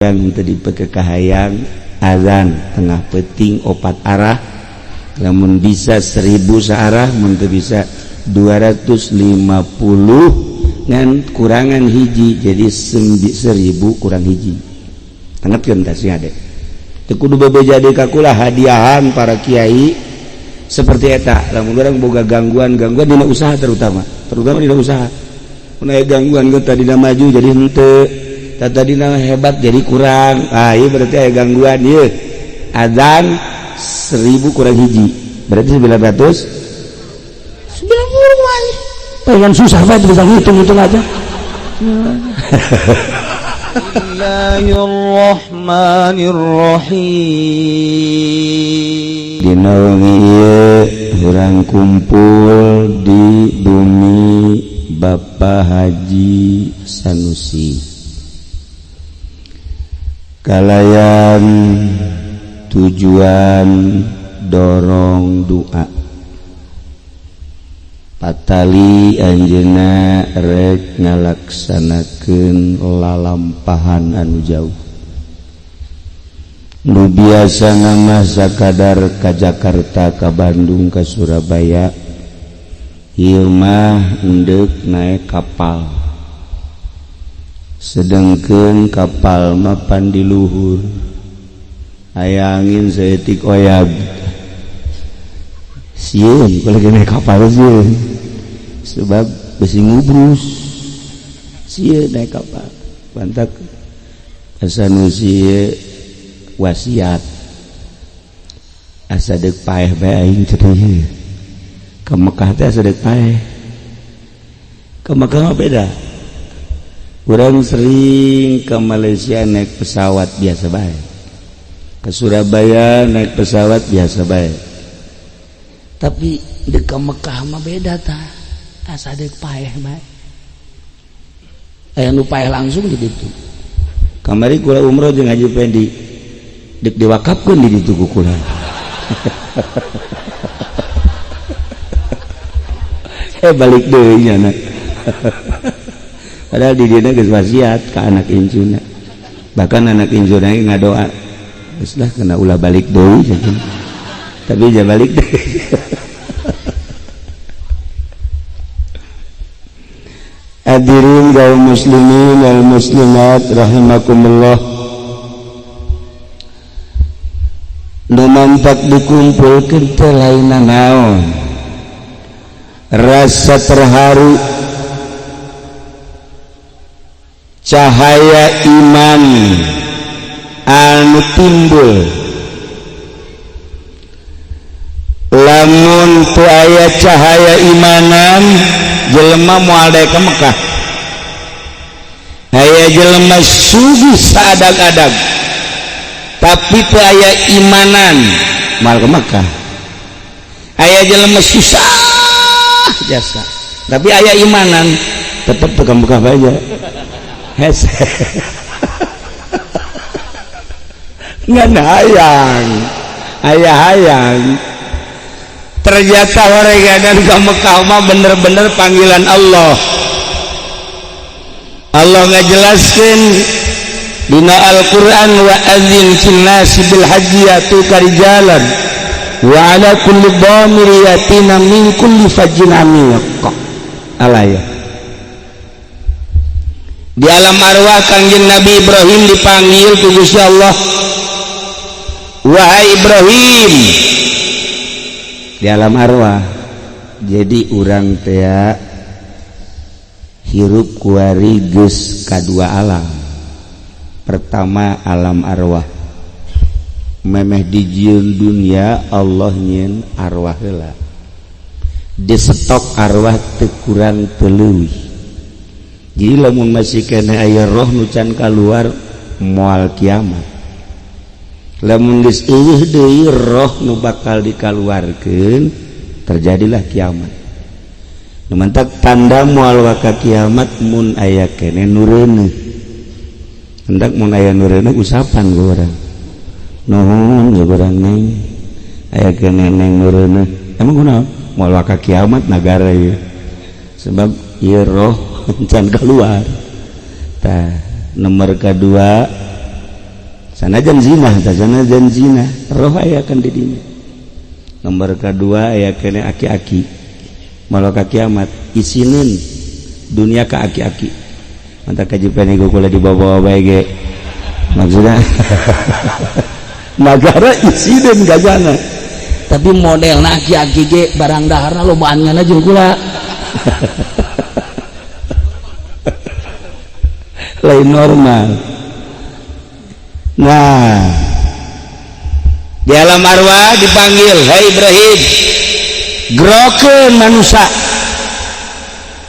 Yang tadi kahayang azan tengah peting opat arah, lamun bisa 1000 searah, mun teu bisa 250 ngan kurangan hiji, jadi 1000 kurang hiji. Tanggapkeun tah si ade teu kudu bebeja deui ka kula, hadiahan para kiai seperti eta. Lamun urang boga gangguan-gangguan dina usaha, terutama terutama dina usaha, mun aya gangguan ge tadina maju jadi henteu, tadina hebat jadi kurang, ah ieu berarti aya gangguan. Ieu azan 1000 kurang hiji berarti 990 wae. Pengen susah bae bisa ngitung-ngitung aja. Bismillahirrahmanirrahim. Dina wengi ieu urang kumpul di bumi Bapak Haji Sanusi kalayan tujuan dorong doa patali anjeunna rek ngalaksanakeun lalampahan anu jauh. Nu biasa mah sakadar ka Jakarta, ka Bandung, ka Surabaya, ieu mah endek naik kapal, sedangkan kapal mah pan di luhur, aya angin saeutik oyag, sieun. Kalau lagi naik kapal sieun, sebab besi ngubrus, sieun naik kapal. Pantak Sanusi wasiat, asa deuk paeh bae aing cenah ka Mekah teh, asa deuk paeh. Ka Mekah mah beda. Urang sering ke Malaysia naik pesawat biasa bae, ke Surabaya naik pesawat biasa bae, tapi di ke Mekah mah beda tah, asa deuk paeh bae. Aya nu paeh langsung di ditu. Kamari kula umroh jeung Haji Pendi, dek diwakafkeun di ditu ku kula. Eh, balik deui nya anak. Padahal di dieu geus wasiat ka anak incuna, bahkan anak incuna ngadoa, geus lah kena ulah balik deui, tapi ja balik deui. Hadirin kaum muslimin wal muslimat rahimakumullah, nu mantak dikumpulkeun teh lain naon, rasa terharu, cahaya iman anu timbul lamun teu aya cahaya imanan, jelema moal daek ka Mekah. Aya jelema sugih saadag-adag tapi teu aya imanan, moal ka Mekah. Aya jelema susah jasa tapi aya imanan, tetep teu ka Mekah bae. Hese ngan hayang, aya hayang. Ternyata horeganan ka Mekah mah bener-bener panggilan Allah. Allah ngajelaskeun dina Al-Qur'an, wa adzin fil nasi bil hajji yatuka rijalan wa ala kulli dhamir yatina min kulli fajjin amiq. Alaya di alam arwah Kangjeng Nabi Ibrahim dipanggil ku Gusti Allah, wahai Ibrahim. Di alam arwah jadi urang teh hirup kuari geus kadua alam. Pertama alam arwah, memeh dijieun dunia Allah nyieun arwah heula, di stok arwah teu kurang teu leuwih. Jadi lamun masih keneh aya roh nu can kaluar, moal kiamat. Lamun geus eueuh deui roh nu bakal dikaluarkeun, terjadilah kiamat. Nu mantak tanda moal waka kiamat mun aya keneh nu reuneuh. Hendak mun aya nu reuneuh usapan ku urang, nuhun ya urang neng, aya keneh neng nu reuneuh. Emang kunaon moal waka kiamat nagara ieu? Sebab ieu roh can keluar. Tah, nomor kedua Sanajan zina tah, sanajan zina roh aya kan di dinya. Nomor kedua aya kene aki-aki maloka kiamat isineun dunia ka aki-aki. Mantap kaji pene kula dibawa-bawa bae ge. Maksudnya nagara isineun gajana. Tapi model na aki-aki ge barang daharna lobaan ngana jeung kula. Lain normal. Nah, di alam arwah dipanggil, "Hai Ibrahim, gerokeun manusia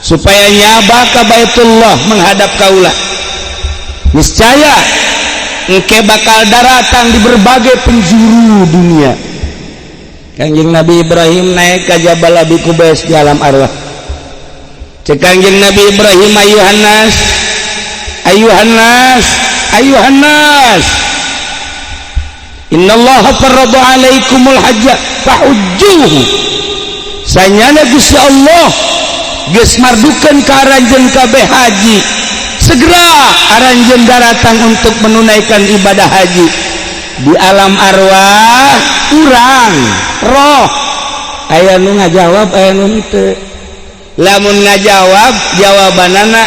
supaya nyaba ka Baitullah menghadap kaula. Niscaya engke bakal daratang di berbagai penjuru dunia." Kangjeng Nabi Ibrahim naik ke Jabal Abi Qubais di alam arwah. Cek Kangjeng Nabi Ibrahim, "Ayuhan nas, ayuhan nas, ayuhan nas, innallaha farrada alaikumul hajja fahujjuhu." Sanyana Gusti Allah geus mardukeun ka aranjeun kabeh haji, segera aranjeun daratang untuk menunaikan ibadah haji. Di alam arwah urang roh aya nu ngajawab, aya nu henteu. Lamun ngajawab jawabanana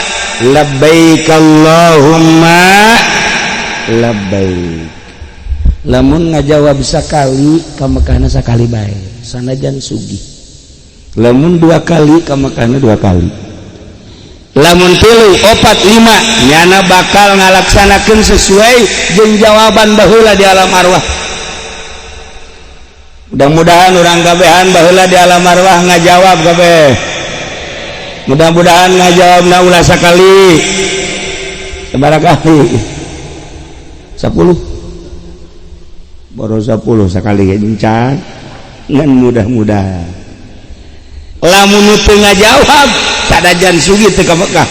labbaik Allahumma labbaik. Lamun ngajawab sakali ka Mekahna sakali bae sanajan sugih. Lamun dua kali ka Mekahna dua kali. Lamun tilu, opat, lima nyana bakal ngalaksanakeun sesuai jeung jawaban baheula di alam arwah. Mudah-mudahan urang kabehan baheula di alam arwah ngajawab kabeh. Mudah-mudahan ngajawabna ulah sakali, sabaraha kali? 10. Baru 10 sakali ge encan. Ngan mudah-mudahan. Lamun teu ngajawab sanajan sugih teu ka Mekah.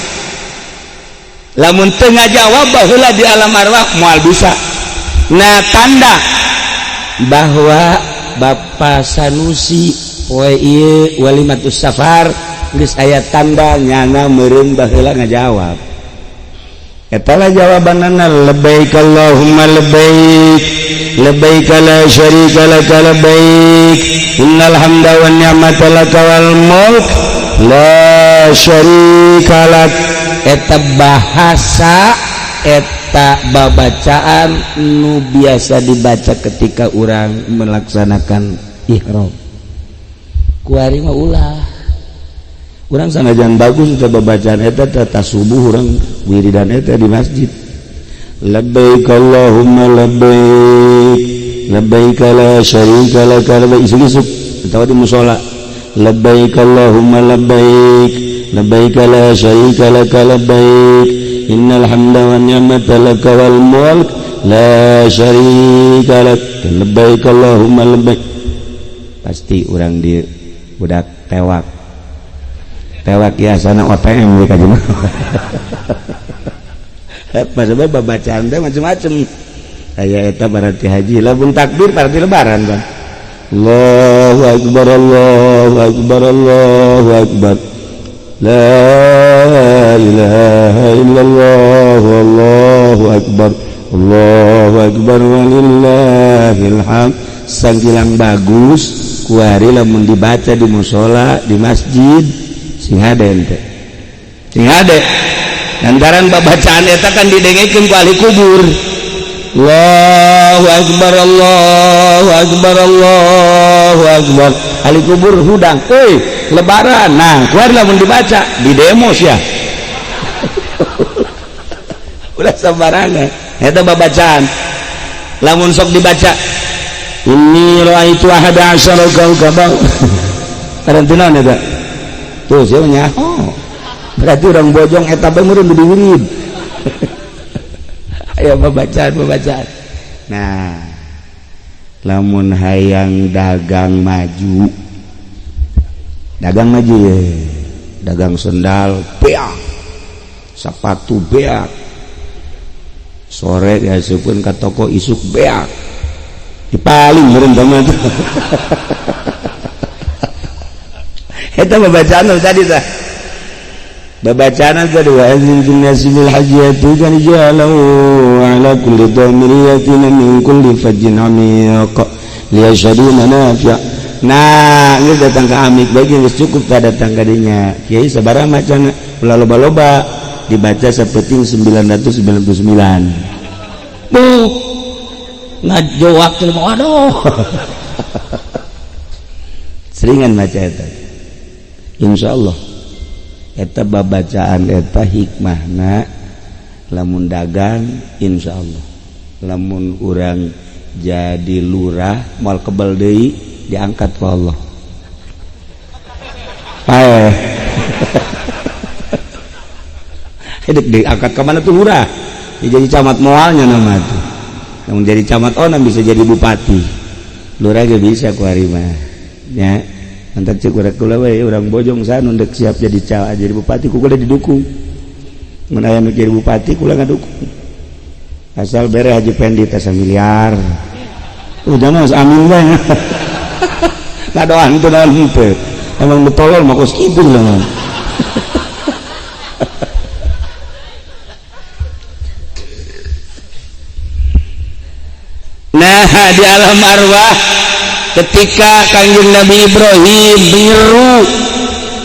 Lamun teu ngajawab baheula di alam arwah moal bisa. Nah, tanda bahwa Bapak Sanusi poe ieu walimatus safar geus aya tanda nyana meureun baheula ngajawab. Eta lah jawabanana labbaik Allahumma labbaik, labbaik la syarika laka labbaik, innal hamda wan ni'mata laka wal mulk la syarika lak. Eta bahasa, eta babacaan nu biasa dibaca ketika urang melaksanakan ihram. Kuari mah ulah. Urang sanajan bagus eta babacaan eta tata subuh urang wiridan eta di masjid. Labbaik Allahumma labbaik, labbaik la syarika laka labbaik, isuk-isuk atawa di musala. Labbaik Allahumma labbaik, labbaik la syarika laka labbaik, innal hamda wan ni'mata laka wal mulk la syarika lak, labbaik Allahumma labbaik. Pasti urang di budak tewak. Tewak ya sana OTM di kajian. Pas babacaan teh macem-macem. Aya eta berarti haji, lamun takbir berarti lebaran kan. Allahu akbar, Allahu akbar, Allahu akbar. La ilaha illallah, Allahu akbar, Allahu akbar walillahil hamd. Sanggilang bagus kuari lamun dibaca di musala, di masjid sing hade ente. Sing hade. Lantaran babacaan eta kan didengekeun ku ahli kubur. Allahu akbar, Allahu akbar, Allahu akbar. Ahli kubur hudang, euy, lebaran. Nah, kuari lamun dibaca di demo sia. Ulah sembarangan. Eta babacaan. Lamun sok dibaca inni ra'aitu ahada asyara kawkaban. Karantina eta. Tuh sia nyaho. Berarti orang bojong eta bae meureun diwirid. Ayo babacaan-babacaan. Nah, lamun hayang dagang maju. Dagang maju ye. Dagang sendal beak. Sepatu beak. Sore diasupkeun ka toko isuk beak. Dipaling meureun teh mah. Eta babacaan tadi tah. Babacaan tadi wa azin fil nasi bil hajjati kan jalu ala ala kulli dhamirin yatina min kulli fajjin amiq liyashhadu manafi'. Nah, geus datang ka amik bae geus cukup tah datang ka dinya. Kiai sabaraha macana ulah loba-loba dibaca sapeting 999. Buh. Ngajowak teh aduh. Seringan maca eta. Insyaallah eta babacaan eta hikmahna lamun dagang insyaallah. Lamun urang jadi lurah moal kebel deui diangkat ku Allah. Paeh. Hidup diangkat ke mana tuh lurah? Jadi camat moalnya nama tuh. Namun jadi camat onam bisa jadi bupati. Lurah ge bisa ku ari mah. Nya, antar cek urang kula we urang Bojong sanu ndek siap jadi camat jadi bupati ku kula didukung. Mun aya nu jadi bupati kula ngadukung. Asal bere Haji Pendi teh miliar. Udah mas amin bae. Ngadoan teu naon henteu. Emang nu tolol mah kos kitu lah. Nah, di alam arwah ketika Kangjeng Nabi Ibrahim menyeru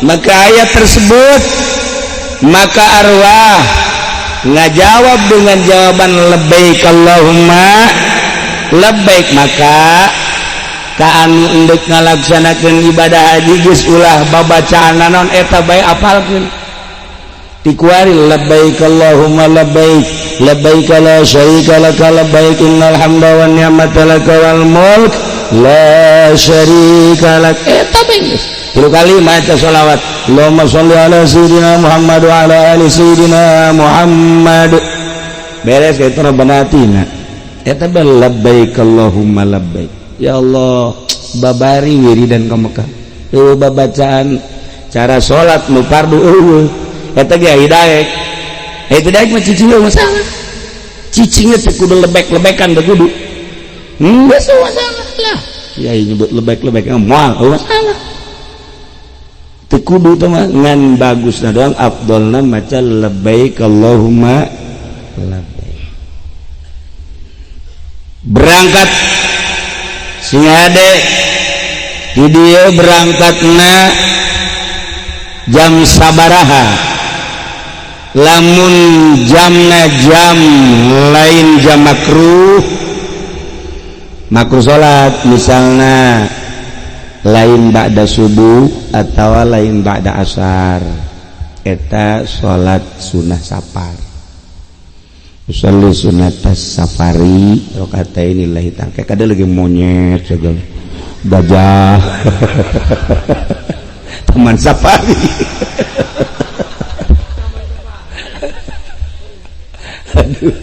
maka ayat tersebut, maka arwah ngajawab dengan jawaban labbaik Allahumma labbaik, maka ka anu endek ngalaksanakeun ibadah haji geus ulah babacaan naon eta bae apalkeun tikuari labbaik Allahumma labbaik labbaik la syarika laka labbaik innal hamda wan ni'mata laka wal mulk la syarika lak. Eta bae geus tilu kali maca sholawat Allahumma sholli ala sayyidina Muhammad wa ala ali sayyidina Muhammad beres eta rabbana atina eta bae labbaik Allahumma labbaik. Ya Allah babari wiridan ka Mekah eueuh babacaan cara salat nu fardu eueuh eta ge hidaek eta daek mah cicing masalah cicingnya teh kudu lebek-lebekan teh kudu geus masalah lah ya nyebut lebek-lebek moal masalah teh kudu teh mah ngan bagusna doang afdolna maca labbaik Allahumma labbaik. Berangkat sing hade di dieu berangkatna jam sabaraha lamun jamna jam lain jam makruh makruh salat misalna lain ba'da subuh atau lain ba'da asar eta salat sunah safar usolli sunatas safari rakaataini lillahi ta'ala kayak ada lagi monyet segala gajah teman safari. Aduh.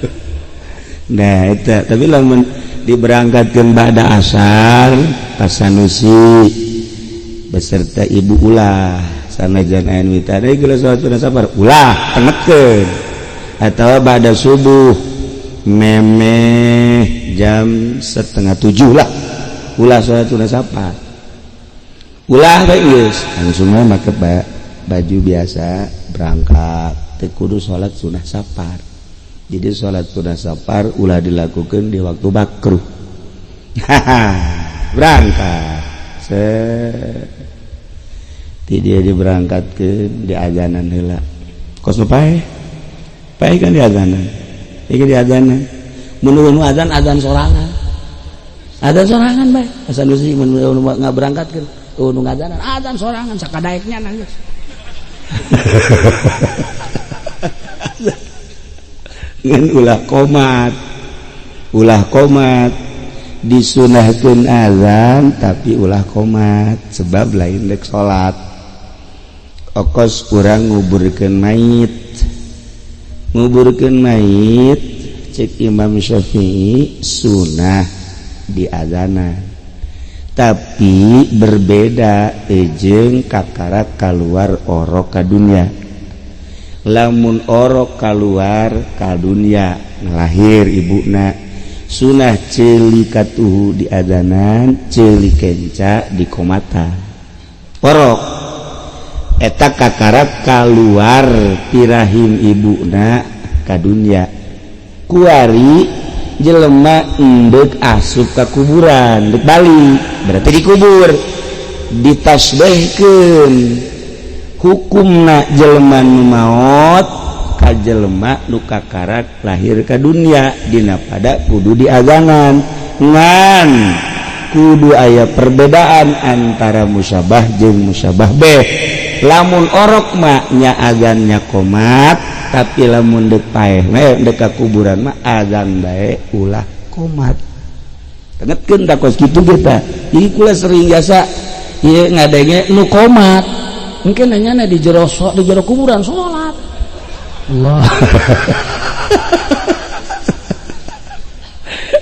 Nah eta tapi lamun diberangkatkeun ba'da asar pasanusi beserta ibu ulah sanajan aya nu tadi geus salat sunah safar ulah tenetkeun atau ba'da subuh memeh jam 6:30 lah ulah salat sunah safar ulah bae geus langsung mah make baju biasa berangkat teu kudu salat sunah safar. Jadi salat sunah safar ulah dilakukan di waktu makruh. Berangkat ti dia diberangkatkeun di azanan heula kos nu paeh paeh kan di azanan iki di azanan mun nu azan azan sorangan bae asa nu si mun ngaberangkatkeun nu ngazanan azan sorangan sakadaeknya nangis. Ngan ulah komat disunahkeun azan tapi ulah komat sebab lain dek salat okos urang nguburkeun mayit cek Imam Syafi'i sunah di azana tapi berbeda jeung kakara kaluar orok ka dunya. Lamun orok kaluar ka dunya lahir ibuna sunah ceuli katuhu di adanan ceuli kenca di komata orok eta kakara kaluar pirahim ibuna ka dunya. Kuari jelema endek asup ka kuburan, dek balik berarti dikubur. Ditasbihkeun hukumna jelema nu maot ka jelema nu kakarak lahir ka dunia dina pada kudu diagangan ngan kudu aya perbedaan antara musyabah jeung musyabah beh. Lamun orok mah nya azannya komat, tapi lamun dek paeh mah dek ka kuburan mah azan bae ulah komat. Tengetkeun da kos kitu ge tah. Jadi kula sering jasa ieu ngadenge nu komat. Mungkin nanyana di jero di jero kuburan salat. Allah.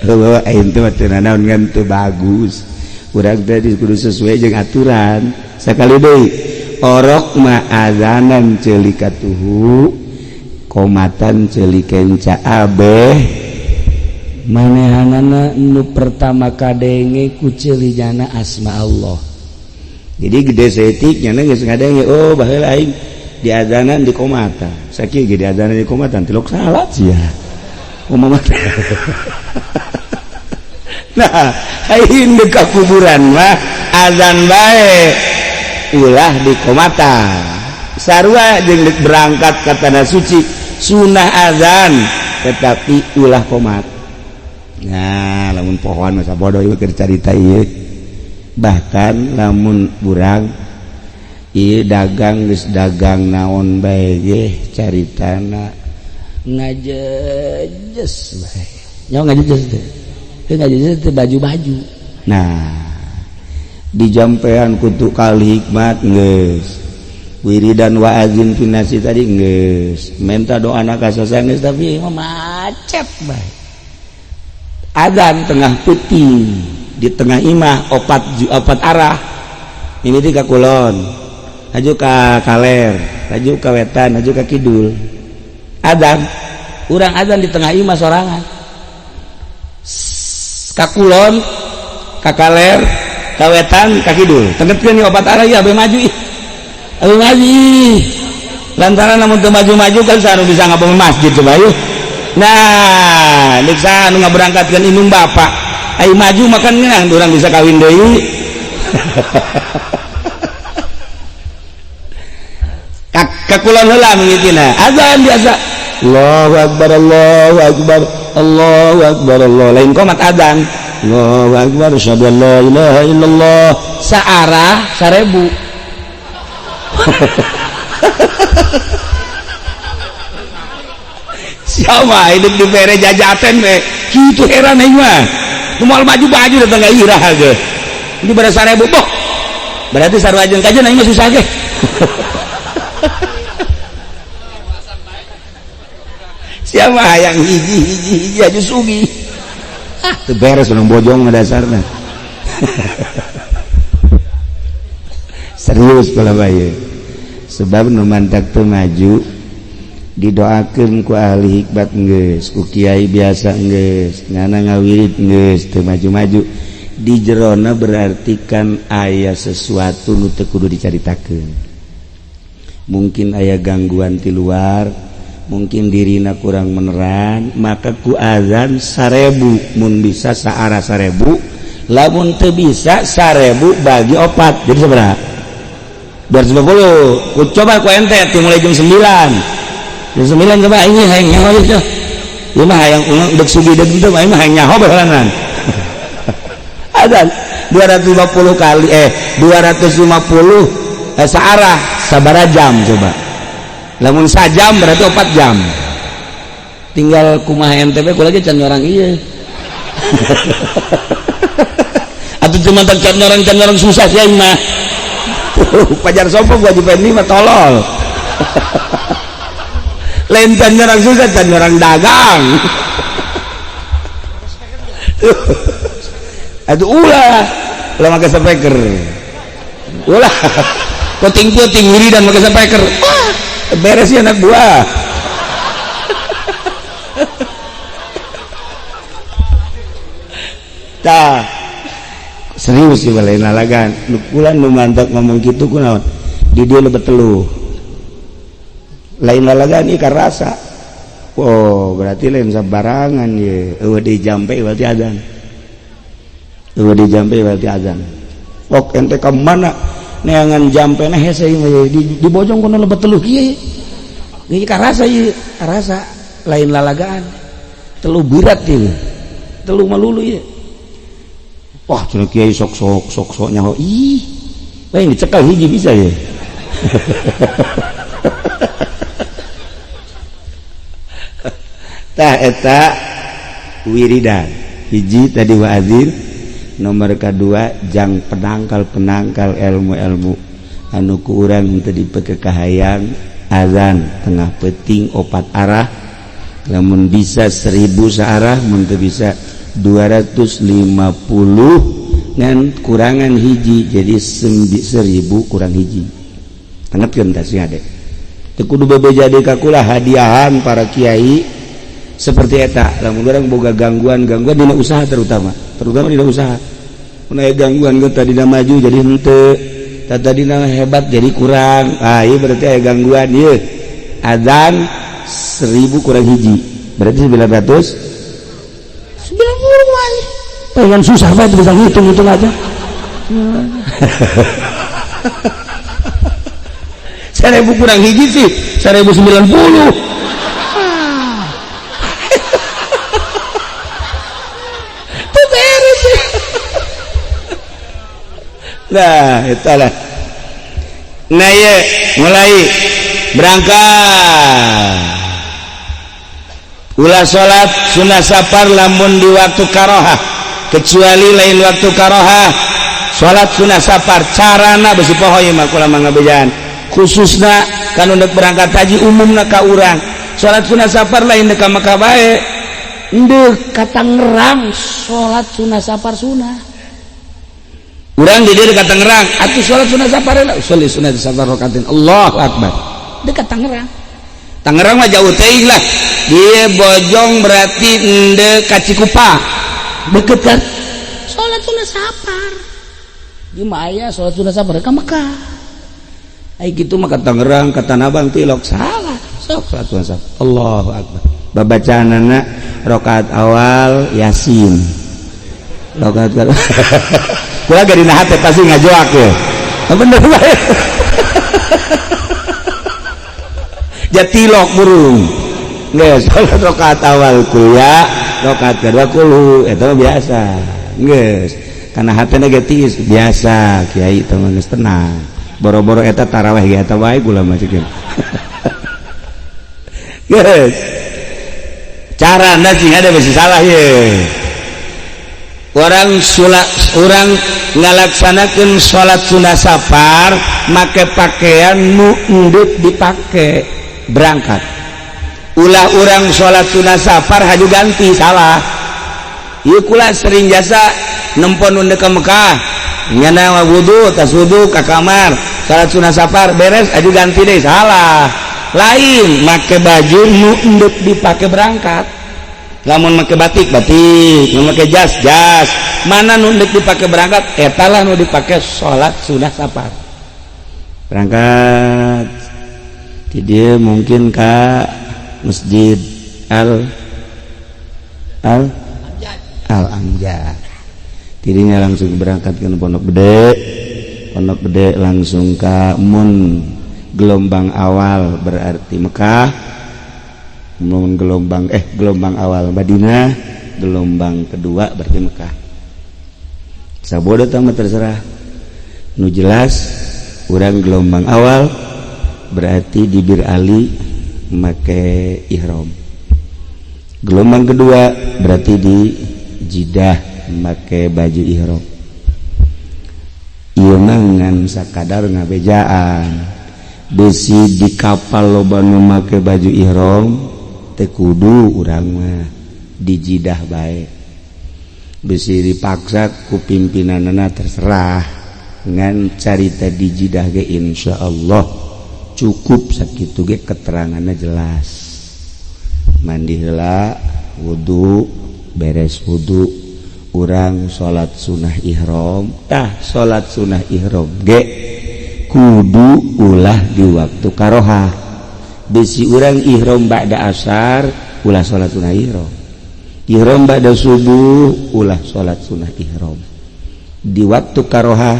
Heueuh aing teh mah teu nanaon ngan teu bagus. Urang teh kudu sesuai jeung aturan. Sakali deui orok mah azanan ceuli katuhu, komatan ceuli kenca abeh. Manehanana nu pertama kadenge ku ceuli jana asma Allah. Jadi gede saeutik nya geus ngadenge, oh baheula aing diazanan di komatan. Sakieu ge diazanan di komatan tilok salat sia. Kumaha. Nah, aing deuk ka kuburan mah azan bae ulah di komatan. Sarua jeung deuk berangkat ka tanah suci sunah azan tetapi ulah komat. Nah, lamun pohoan masa bodoh ieu keur carita ieu. Bahkan lamun urang ieu dagang geus dagang naon bae ge caritana ngajejes bae. Nyawa ngajejes teh. Teu ngajejes teh baju-baju. Nah, dijampean kutu kali hikmat geus. Wiridan wa azin finasi tadi geus. Menta doana ka sasang geus tapi mah macet bae. Adzan tengah peuting di tengah imah opat arah. Ini di ka kulon, haju ka kaler, haju ka wetan, haju ka kidul. Adzan, urang adzan di tengah imah sorangan. Ka kulon, ka kaler, ka wetan, ka kidul. Tengetkeun ieu opat arah ieu abe maju ih. Abe maju. Lantaran lamun teu maju-maju kan saha nu bisa ngabangun masjid coba yeuh. Nah, deuk saha nu ngaberangkatkeun indung bapak. Ai maju makan ngeunah urang bisa kawin deui. Kakulon heula mimitina. Azan biasa. Allahu akbar, Allahu akbar, Allahu akbar, Allah. Lain komat azan. Allahu akbar, asyhadu an la ilaha illallah. Saarah 1000. Siapa hidup di bere jajaten we. Kitu heran aing mah. Nu moal maju-maju datang ka irah ge. Ini bara 1000 boh. Berarti sarua jeung kajen aing mah susah ge. Siapa hayang hiji hiji hiji aja sugi. Ah, teu beres urang bojong mah dasarna. Serius kula bae. Sebab nu mantak teu maju didoakeun ku ahli hikmat geus, ku kiai biasa geus, ngana ngawirid geus teu maju-maju. Di jerona berarti kan aya sesuatu nu teu kudu dicaritakeun. Mungkin aya gangguan ti luar, mungkin dirina kurang meneran, maka ku azan 1000 mun bisa saarah 1000, lamun teu bisa 1000 bagi 4 jadi sabaraha? 250. Ku coba ku ente ti mulai jam 9. Jam 9 coba ini hayang nyaho ieu. Ieu mah hayang deuk sugi deuk teu mah hayang nyaho baheulanan. Azan 250 kali 250 saarah sabaraha jam coba. Lamun sajam berarti 4 jam. Tinggal kumaha MTB kula ge can nyorang ieu. Atuh cuma tak can nyorang susah sih aing mah. Pajar sopo gua Fendi mah tolol. Lain can nyorang susah, can nyorang dagang. Atuh ulah, ulah make speaker. Ulah. Puting-puting wiridan make speaker. Wah, beres ya anak buah. Tah. Serius sih lain lalagan. Nu kula nu mantak ngomong kitu kunaon? Di dieu lebet teluh. Lain lalagan ieu karasa. Oh, berarti lain sabarangan ye. Eueuh di jampe berarti azan. Eueuh di jampe berarti azan. Ok ente ka mana neangan jampe na hese ieu di bojong kono lebet teluh kieu. Ieu karasa ieu, karasa lain lalagaan. Teluh berat ieu. Teluh malulu ieu. Wah, cenah kiai sok-sok sok-sok nyaho. Ih. Lain dicekal hiji bisa ye. Tah eta wiridan hiji tadi wa'adzin, nomor kedua jang penangkal-penangkal ilmu-ilmu anu ku urang teu dipeke kahayang azan tengah peuting opat arah, lamun bisa 1000 saarah, mun teu bisa 250 ngan kurangan hiji jadi 1000 kurang hiji. Tangetkeun tah sing ade teu kudu bebeja deui ka kula hadiahan para kiai seperti eta. Lamun urang boga gangguan-gangguan dina usaha, terutama dina usaha, mun aya gangguan ge tadina maju jadi henteu, tadina hebat jadi kurang, ah ieu berarti aya gangguan ieu. Azan 1000 kurang hiji berarti 990 wae. Pengen susah bae bisa ngitung-ngitung aja. 1000 kurang hiji sih 1090. Nah, itulah. Nah, ye, mulai berangkat. Ulah salat sunah safar lamun di waktu karohah, kecuali lain waktu karohah. Salat sunah safar carana besi poho ieu mah kula mah ngabejaan. Khususna kan untuk berangkat haji umumna ka urang. Salat sunah safar lain deuk ka Mekah bae. Deuk ka Tangerang salat sunah safar sunah. Urang di dieu ka Tangerang atuh salat sunah safar lah, salat sunah safar rakaatin. Allahu akbar. Dekat Tangerang. Tangerang mah jauh teuing lah. Dia Bojong berarti endeu ka Cikupa. Deket kan? Salat sunah safar. Di mah aya salat sunah safar ka Mekah. Ai kitu mah ka Tangerang, ka Tanah Abang tilok salah. Sok salat sunah safar. Allahu akbar. Babacaanana rakaat awal Yasin. Rakaat kedua kula ge dina hate pasti ngajoak ya. Bener bae. Jatilok burung. Geus salat rakaat awal kuya, rakaat kedua kulhu, eta mah biasa. Geus, kana hatena ge tiis biasa, kiai teh mah geus tenang. Boro-boro eta tarawih ge eta wae kula mah ceuk. Geus. Carana sing ada besi salah ye. Orang orang ngalaksanakeun salat sunah safar make pakaian nu endut dipake berangkat. Ulah urang salat sunah safar haju ganti salah. Ieu kula sering jasa nempon nu ka Mekah, nyana wudu tas wudu ka kamar, salat sunah safar beres haju ganti deui salah. Lain make baju nu endut dipake berangkat. Lamun make batik batik, mun make jas jas, mana nu deuk dipake berangkat eta lah nu dipake salat sunah safar. Berangkat di dieu mungkin ka Masjid Al Al Al Amjad. Dirinya langsung berangkat ke Pondok Gede. Pondok Gede langsung ka mun gelombang awal berarti Mekah. Mun gelombang gelombang awal Madinah, gelombang kedua berarti Mekah. Sabodo tah terserah. Nu jelas urang gelombang awal berarti di Bir Ali make ihram. Gelombang kedua berarti di Jidah make baju ihram. Ieu mah ngan sakadar ngabejaan. Besi di kapal loba nu make baju ihram teu kudu urang mah di Jidah bae. Besi dipaksa ku pimpinanana terserah. Ngan carita di Jidah ge insyaallah cukup sakitu ge keteranganna jelas. Mandi heula, wudu, beres wudu urang salat sunah ihram. Tah salat sunah ihram ge kudu ulah di waktu karohah. Besi urang ihram ba'da asar ulah salat sunah ihram. Ihram ba'da subuh ulah salat sunah ihram. Di waktu karohah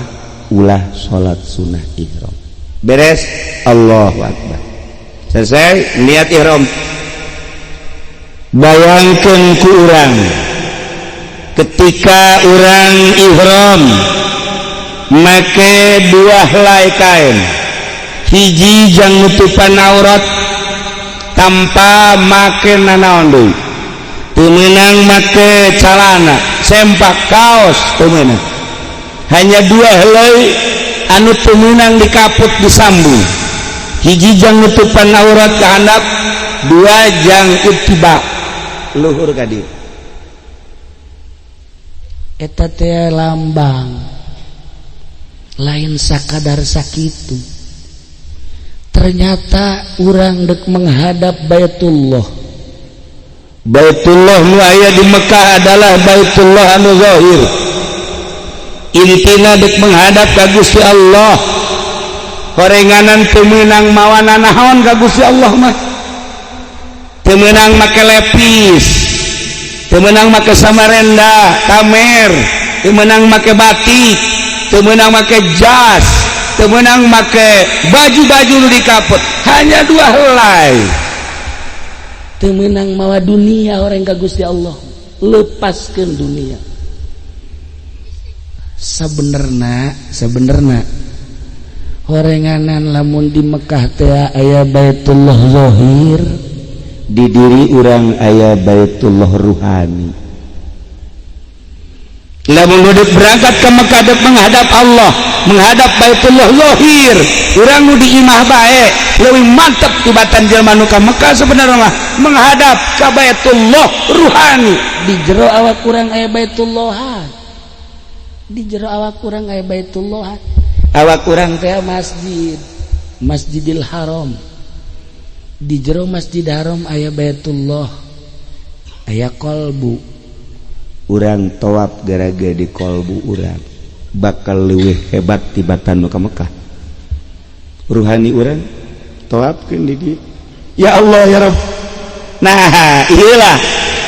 ulah salat sunah ihram. Beres, Allahu Akbar. Selesai niat ihram. Bayangkan ku urang ketika urang ihram make dua helai kain, hiji jang nutupan aurat tanpa make nanaon deui, teu meunang make calana, sempak, kaos teu meunang. Hanya dua helai anu teu meunang dikaput, disambung. Hiji jang nutupan aurat ke handap, dua jang ittiba luhur ka dieu. Eta teh lambang, lain sakadar sakitu. Ternyata urang dek menghadap Baitullah. Baitullah nu aya di Mekah adalah Baitullah anu zahir. Intina dek menghadap ka Gusti Allah. Horenganan teu meunang mawa nanaon ka Gusti Allah mah. Teu meunang make lepis, teu meunang make samarenda, kamer, teu meunang make batik, teu meunang make jas, teu meunang make baju-baju nu dikaput, hanya dua helai. Teu meunang mawa dunia orang ka Gusti Allah, lepaskeun dunia. Sebenerna horenganan lamun di Mekah teh aya Baitullah zahir, di diri urang aya Baitullah ruhani. Lamun duduk berangkat ke Mekah dek menghadap Allah, menghadap Baitullah zahir, urang nu di imah bae leuwih mantep tibatan jelema nu ka Mekah. Sebenarnya mah menghadap ka Baitullah ruhani. Di jero awak urang aya Baitullah, di jero awak urang aya Baitullah. Awak urang teh masjid, Masjidil Haram. Di jero Masjid Haram aya Baitullah, aya kolbu. Urang tawaf gara-gara di kolbu urang bakal leuwih hebat tibatan nu ka Mekah. Ruhani urang tawafkeun di dieu, ya Allah ya Rabb. Nah, iyalah,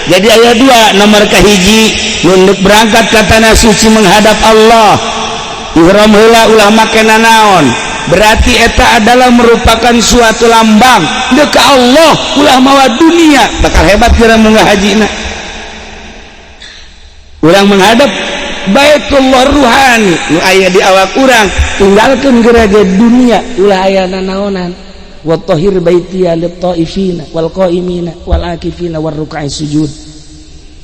jadi aya dua. Nomor kahiji, nunduk berangkat ke tanah suci menghadap Allah, ihram heula, ulah make nanaon. Berarti eta adalah merupakan suatu lambang dek ka Allah, ulah mawa dunia. Bakal hebat kira munggah hajina. Urang menghadap Baitullah ruhani nu aya di awak urang, tinggalkeun gerage dunia, ulah aya nanaonan. Wa tahhir baitiya lit-taifina wal qaimina wal akifina war ruk'i sujud.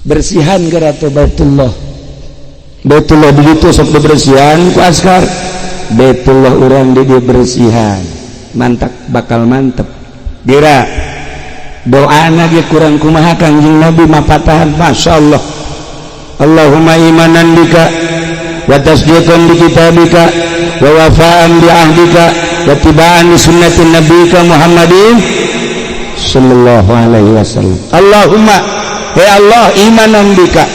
Bersihan geura teh Baitullah. Baitullah begitu sok dibersihan ku askar. Baitullah urang di dibersihan, mantap, bakal mantep. Dira doana ge kurang kumaha Kangjeng Nabi mapatahan, Masya Allah. Allahumma imanan bika wa tasdiqan bi kitabika wa wafa'an bi ahdika wa tiba'an li sunnati nabika Muhammadin sallallahu alaihi wasallam. Allahumma, ya Allah, imanan bika,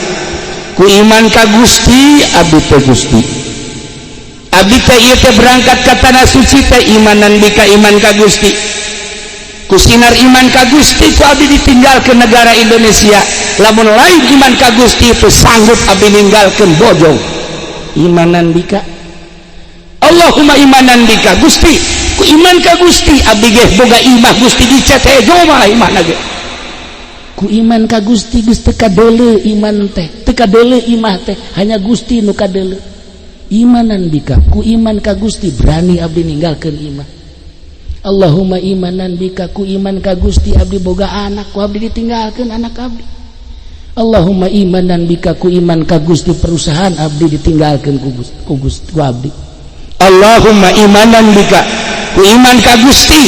ku iman ka Gusti abdi teh. Gusti, abdi teh ieu teh berangkat ka tanah suci teh imanan bika, iman ka Gusti. Ku sinar iman ka Gusti ku abdi ditinggalkeun negara Indonesia. Lamun lain iman ka Gusti itu sanggup abdi ninggalkeun Bojong. Imanan bika. Allahumma imanan bika, Gusti, ku iman ka Gusti abdi ge boga imah Gusti dicet hejo malah imahna ge. Ku iman ka Gusti, geus teu kadeuleu iman teh, teu kadeuleu imah teh, hanya Gusti nu kadeuleu. Imanan bika, ku iman ka Gusti berani abdi ninggalkeun imah. Allahumma imanan bika, ku iman ka Gusti abdi boga anak, ku abdi ditinggalkeun anak abdi. Allahumma imanan bika, ku iman ka Gusti perusahaan abdi ditinggalkeun ku Gusti, ku Gusti, ku abdi. Allahumma imanan bika, ku iman ka Gusti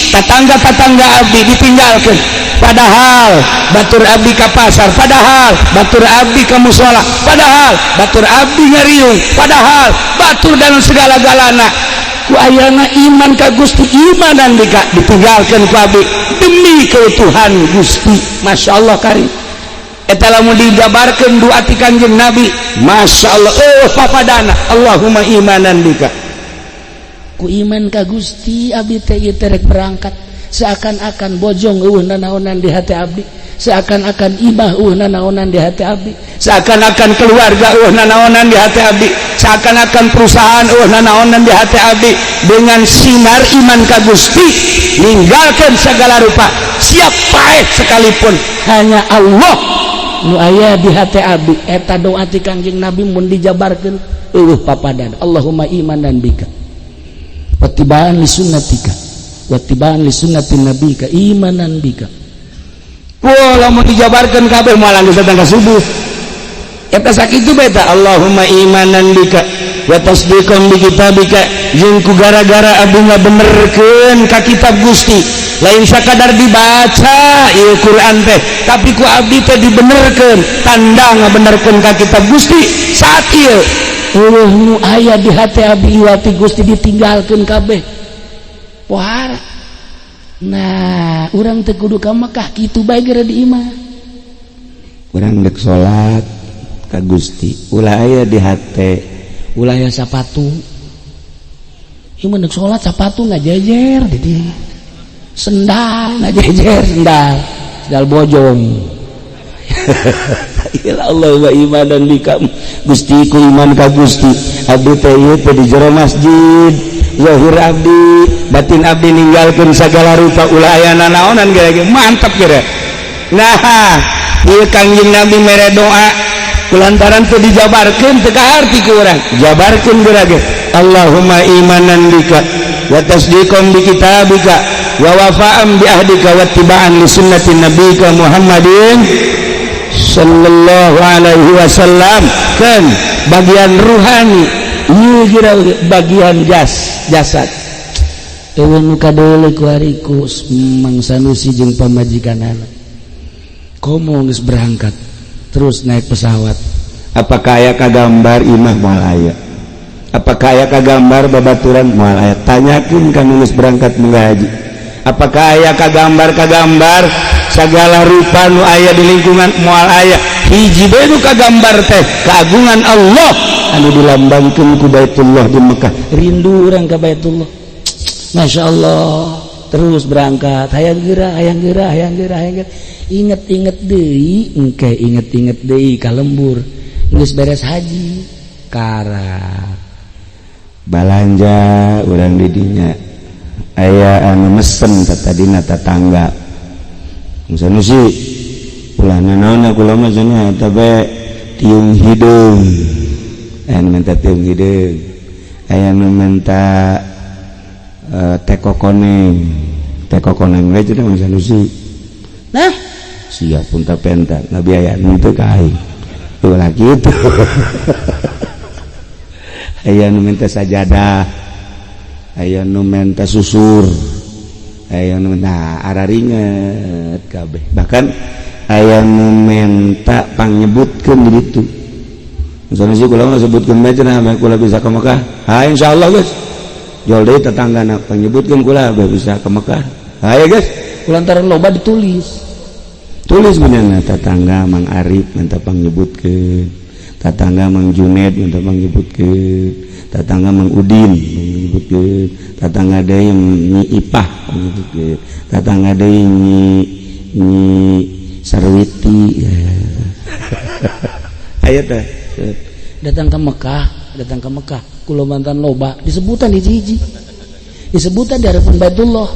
tetangga-tetangga abdi ditinggalkeun, padahal batur abdi ka pasar, padahal batur abdi ka musola, padahal batur abdi ngariung, padahal batur dan segala-galana. Ku ayana iman ka Gusti, imanan bika, ditinggalkeun ku abdi demi keutuhan Gusti. Masya Allah kari eta lamun dijabarkeun doa ti Kangjeng Nabi, Masya Allah, oh papadana. Allahumma imanan bika. Ku iman ka Gusti abdi teh ieu teh rek berangkat. Seakan-akan bojong euweuh nanaonan di hati abdi, seakan-akan imah euweuh nanaonan di hati abdi, seakan-akan keluarga euweuh nanaonan di hati abdi, seakan-akan perusahaan euweuh nanaonan di hati abdi. Dengan sinar iman ka Gusti, ninggalkan segala rupa, siap paeh sekalipun, hanya Allah nu aya di hati abdi. Eta doa ti Kangjeng Nabi mun dijabarkeun euweuh papadan. Allahumma imanan bika wattiba'an li sunnatika wattiba'an li sunnati nabika imanan bika. Wah, lamun dijabarkeun kabeh moal geus datang ka subuh. Eta sakitu bae ta, Allahumma imanan bika wa tasdiqan bi kitabika, jeung ku gara-gara abdi ngabenerkeun ka kitab Gusti. Lain sakadar dibaca ieu Quran teh, tapi ku abdi teh dibenerkeun, tanda ngabenerkeun ka kitab Gusti saat ieu. Euweuh nu aya di hati abdi iwati Gusti, ditinggalkeun kabeh pohara. Nah, urang teu kudu ka Mekah, kitu bae geura di imah. Urang dek salat ka Gusti, ulah aya di hate, ulah aya sapatu. Ieu mah dek salat sapatu ngajejer di dieu. Sendal ngajejer, sendal. Sendal bojong. Ya Allah wa imanan bika, Gusti, ku iman ka Gusti abdi teh ieu teh di jero masjid, zahir abdi batin abdi ninggalkeun segala rupa, ulah aya nanaonan geura, mantap geura. Nah, ieu Kangjeng Nabi mere doa kulantaran teu dijabarkeun teu kaharti ku urang, jabarkeun geura ge. Allahumma imanan bika wa tasdiqan bi kitabika wa wafa'an bi ahdika wa ittiba'an li sunnati nabika Muhammadin sallallahu alaihi wasallam. Kan bagian ruhani ieu geura, bagian jasad Euweuh nu kadeuleu ku hariku Mang Sanusi jeung pamajikanana. Komo geus berangkat terus naik pesawat. Apakah aya kagambar imah? Moal aya. Apakah aya kagambar babaturan? Moal aya. Tanyakeun ka nu geus berangkat munggah haji, apakah aya kagambar segala rupa nu aya di lingkungan? Moal aya. Hiji bae nu kagambar teh keagungan Allah anu dilambangkeun ku Baitullah di Mekah. Rindu urang ka Baitullah, Masya Allah. Terus berangkat, hayang geura, hayang geura, hayang geura, hayang geura. Inget-inget deui engke, inget-inget deui ka lembur geus beres haji karak. Balanja urang di dinya, aya anu mesen tadina tetangga Sanusi, ulah nanaon, kula mah cenah eta bae tiung hideung. Aya nu minta tiung hideung, aya nu minta teko koneng, teko koneng we cenah Mang Sanusi. Nah, siap pun tak penta ngabiayaan teu ka aing, ulah kitu. Aya nu minta sajadah, aya nu minta susur, aya nu, nah, araringet kabeh. Bahkan aya nu minta pangnyebutkeun di ditu. Misalnya sih kula mah sebutkeun bae cenah, meh kula bisa ke Mekah. Ha, insyaallah geus. Jol deui tetanggana, pangnyebutkeun kula bae bisa ke Mekah. Ha ya geus. Kulantaran loba ditulis. Tulis beunana, tetangga Mang Arif minta pangnyebutkeun, tetangga Mang Juned minta pangnyebutkeun, tetangga Mang Udin pangnyebutkeun, tetangga deui Nyi Ipah pangnyebutkeun, tetangga deui Nyi Nyi Sarwiti. Aya teh. Datang ke Mekah, datang ke Mekah kula mantan loba disebutan hiji-hiji, disebutan di hadapan Baitullah.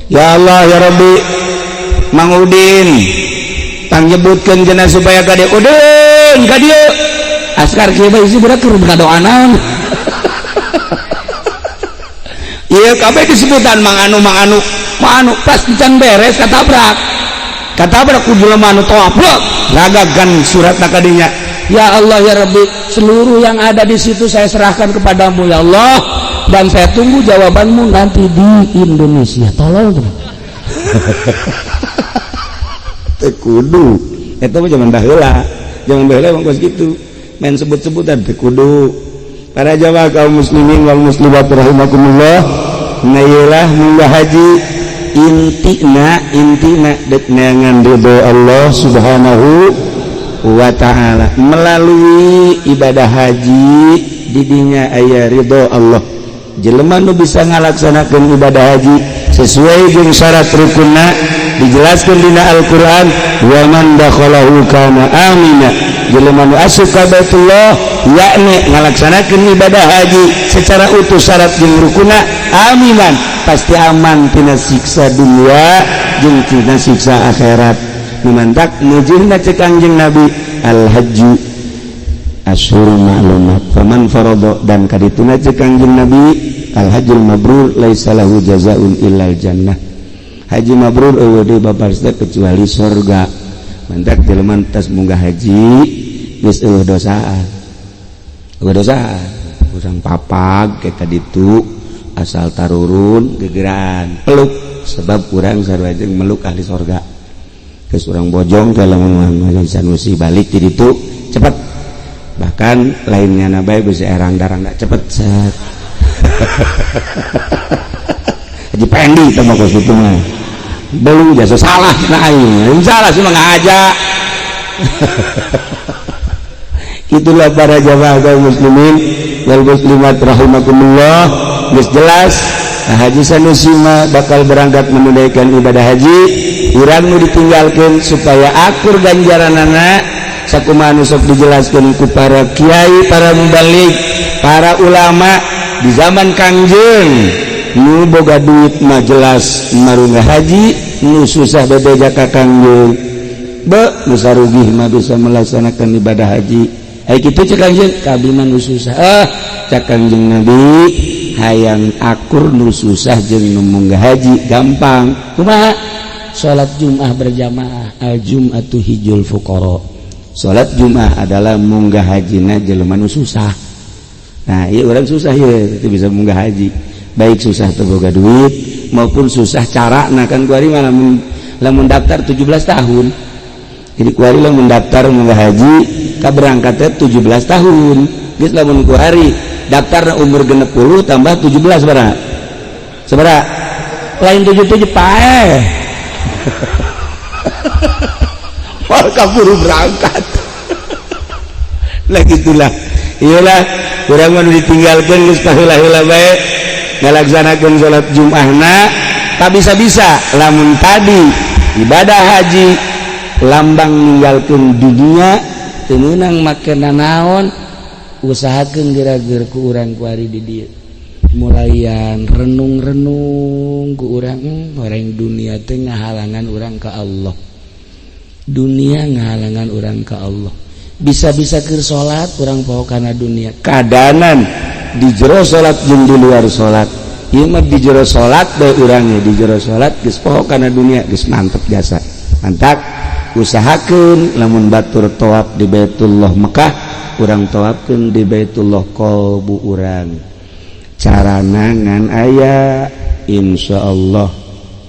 Ya Allah ya Rabbi, Mang Udin pangnyebutkeun cenah supaya ka dieu. Udin ka dieu, askar kieu bae isi budak keur doa naon. Ieu kabeh disebutan Mang Anu, Mang Anu, Mang Anu. Pas can beres katabrak, katabrak ku jelema anu tawaf, ragagan surat kadinya. Ya Allah ya Rabbi, seluruh yang ada di situ saya serahkan kepadamu ya Allah, dan saya tunggu jawabanmu nanti di Indonesia. Tolong tuh. Teu kudu eta mah zaman baheula, zaman baheula emang kos kitu, main sebut-sebutan teu kudu. Para jamaah kaum muslimin wal muslimat rahimakumullah, nah ieulah munggah haji intina, intina dek neangan ridho Allah Subhanahu wa ta'ala melalui ibadah haji. Didinya aya ridho Allah. Jelema nu bisa ngalaksanakeun ibadah haji sesuai jeung syarat rukunna dijelaskan dina Al-Qur'an wa man dakhalahu kana amina. Jelema nu asup ka Baitullah yakni ngalaksanakeun ibadah haji secara utuh syarat jeung rukunna aminan pasti aman tina siksa dunia jeung tina siksa akhirat. Numantak mujihna cek Kangjeng Nabi al hajju asyhurun ma'lumat faman farada dan kadituna cek Kangjeng Nabi al hajjul mabrur laisa lahu jazaa'un illal jannah. Haji mabrur eueuh deui babarsna kecuali surga. Mantak jelema tas munggah haji geus eueuh dosaan. Eueuh dosaan. Urang papag ke kaditu asal tarurun gegeran peluk sebab urang sarua jeung meluk ahli surga. Geus urang bojong ka lamun Sanusi balik di ditu cepet. Bahkan lainnya nabai bisa erang darang cepet set. Haji Pendi teh mah kos kitu mah. Belum jasa salah cenah aing. Salah sih mah ngaja. Itulah para jamaah kaum muslimin wal muslimat rahimakumullah. Geus jelas Haji Sanusi mah bakal berangkat menunaikan ibadah haji. Urang nu ditinggalkeun supaya akur ganjaranana sakumaha nu sok dijelaskeun ku para kiai, para mubalig, para ulama di zaman Kangjeng. Nu boga duit mah jelas marunga haji, nu susah bebeja ka Kangjeng. Be nu sarugih mah bisa melaksanakan ibadah haji. Ai kitu cek Kangjeng, kabeh mah nu susah. Cek Kangjeng Nabi hayang akur nu susah jeung nu munggah haji gampang. Kumaha? Salat Jumat berjamaah, al jum'atu hijul fuqara. Salat Jumat adalah munggah hajina jelema nu susah. Nah, ieu urang susah ieu teu bisa munggah haji. Baik susah teu boga duit maupun susah cara. Nah kan kuari mah lamun daftar 17 tahun. Jadi kuari lamun daftar munggah haji ka berangkatnya 17 tahun. Geus lamun kuari daftar umur 60 tambah 17 sabaraha? Sabaraha? Lain 77 paeh. Wah kaburu berangkat. Lah gitulah. Iyalah urang mah ditinggalkeun geus paheula-heula bae ngalaksanakeun salat Jumatna tak bisa-bisa lamun tadi ibadah haji lambang ninggalkeun dunia teu meunang make nanaon usahakeun geura-geur ku urang kuari di dieu mulayan renung-renung ku urang orang dunia teh ngahalangan urang ka Allah, dunia ngahalangan urang ka Allah. Bisa-bisa keur salat urang poho kana dunia kadanan di jero salat jeung di luar salat. Ieu mah di jero salat bae urangnya di jero salat geus poho kana dunia geus mantep jasa. Mantak usahakeun lamun batur tawaf di Baitullah Mekah urang tawafkeun di Baitullah qalbu urang. Carana ngan aya insyaallah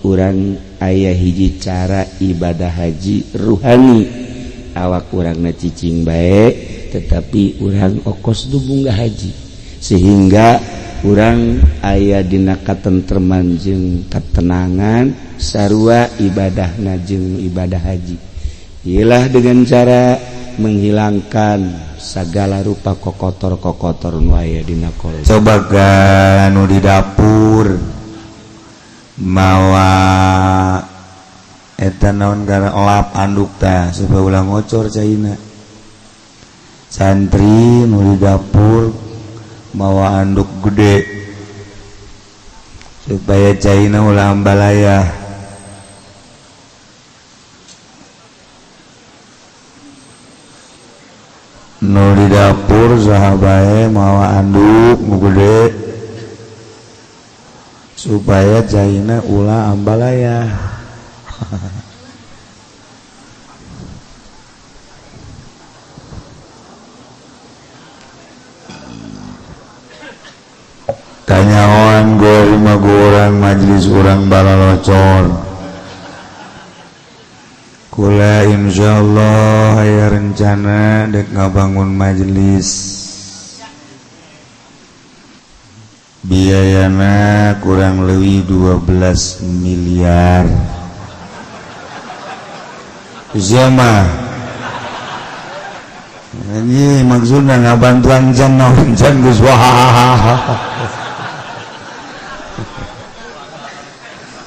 urang aya hiji cara ibadah haji ruhani. Awak urangna cicing bae tetapi urang okos du munggah haji sehingga urang aya dina katentreman jeung katenangan sarua ibadahna jeung ibadah haji. Ialah dengan cara menghilangkan segala rupa kokotor-kokotor nu aya dina kolbu. Coba nu di dapur mawa eta naon gara elap anduk tah supaya ulah ngocor caina. Santri nu di dapur mawa anduk gede supaya caina ulah ambalaya. Nu di dapur saha bae mawa anduk nu gede supaya caina ulah ambalaya. Kanyahoan gue orang majelis orang balalocor. Kula insyaallah aya rencana dek ngabangun majelis. Biayana kurang lebih 12 miliar. Siapa? Ini maksudnya ngabantuan jan naon jan geus wah.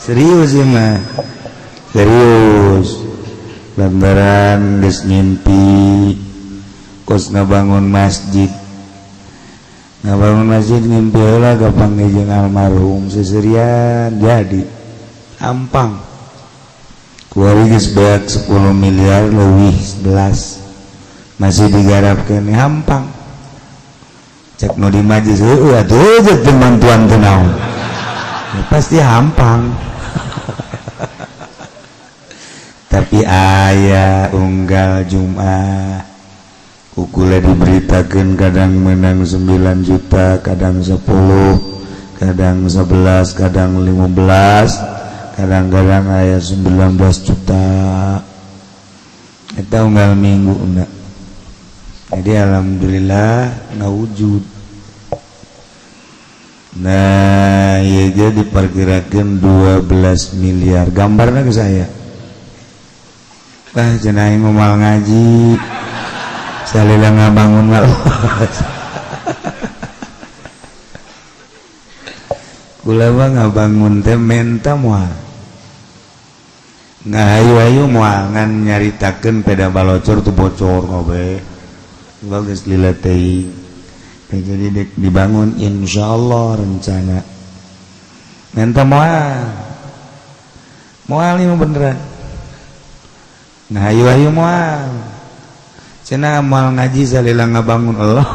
Serius ya mah, serius. Lantaran geus ngimpi kos ngabangun masjid, ngabangun masjid ngimpi heula gampang jeung almarhum seserian jadi hampang. Kuari geus beak 10 miliar leuwih 11 masih digarapkeun hampang. Cek nu di majlis heueuh atuh jeung bantuan teu naon. Ya, pasti hampang. Tapi aya unggal Jumat ukula diberitakan kadang menang 9 juta, kadang 10, kadang 11, kadang 15, kadang-kadang aya 19 juta. Eta unggal minggu enggak. Jadi alhamdulillah ngawujud. Nah, ieu ge diperkirakan 12 miliar. Gambarna ke saya. Bah cenah aing moal ngaji. Salila ngabangun mah. Kula mah ngabangun teh menta moal. Ngahayu-hayu moal ngan nyaritakeun peda balocor tu bocor kabeh. Bagus lila teuing. Jadi dek dibangun insyaallah rencana. Menta moal. Moal ieu beneran. Ngahayu-hayu moal. Cenah moal ngaji salila ngabangun Allah.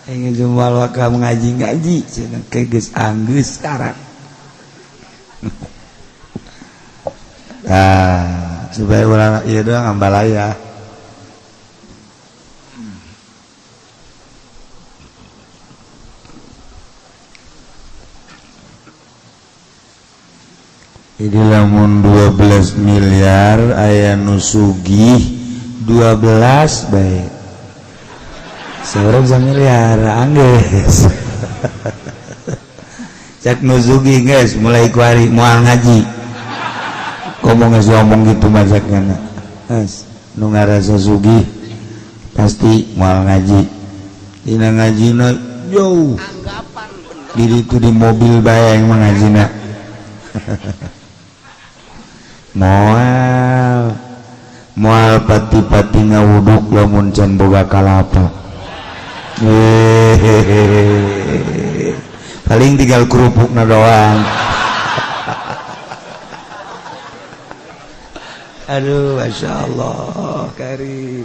Aing jumal waka ngaji-ngaji cenah ke geus anggeus sekarang. Nah, supaya urang ieu doang ambalaya. Jadi lamun 12 miliar aya nu sugih 12 bae. Saurang samiliar anggeus. Cek nu sugih geus mulai kuari moal ngaji. Komo geus ngomong gitu mah cekna. Geus nu ngarasa sugih pasti moal ngaji. Dina ngajina jauh. Di ditu di mobil bae yang mangajina. Moal moal pati-pati ngawuduk lamun can boga kalapa. Hehehe. Paling tinggal kerupukna doang. Aduh, masya Allah, kari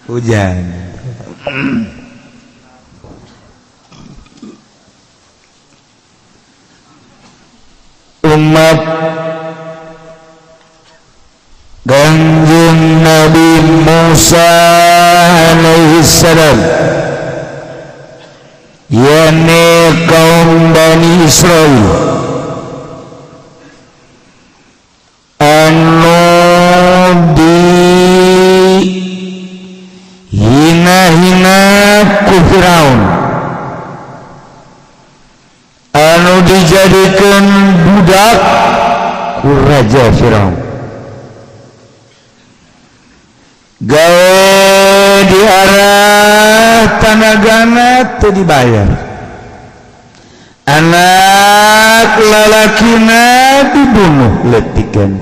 hujan. Umat Kanjeng Nabi Musa alaihissalam, yakni kaum Bani Israil anu di hina-hina ku Firaun, anu dijadikan budak ku Raja Firaun. Gawe di arah tanagana teu dibayar, anak lalakina dibunuh letikan,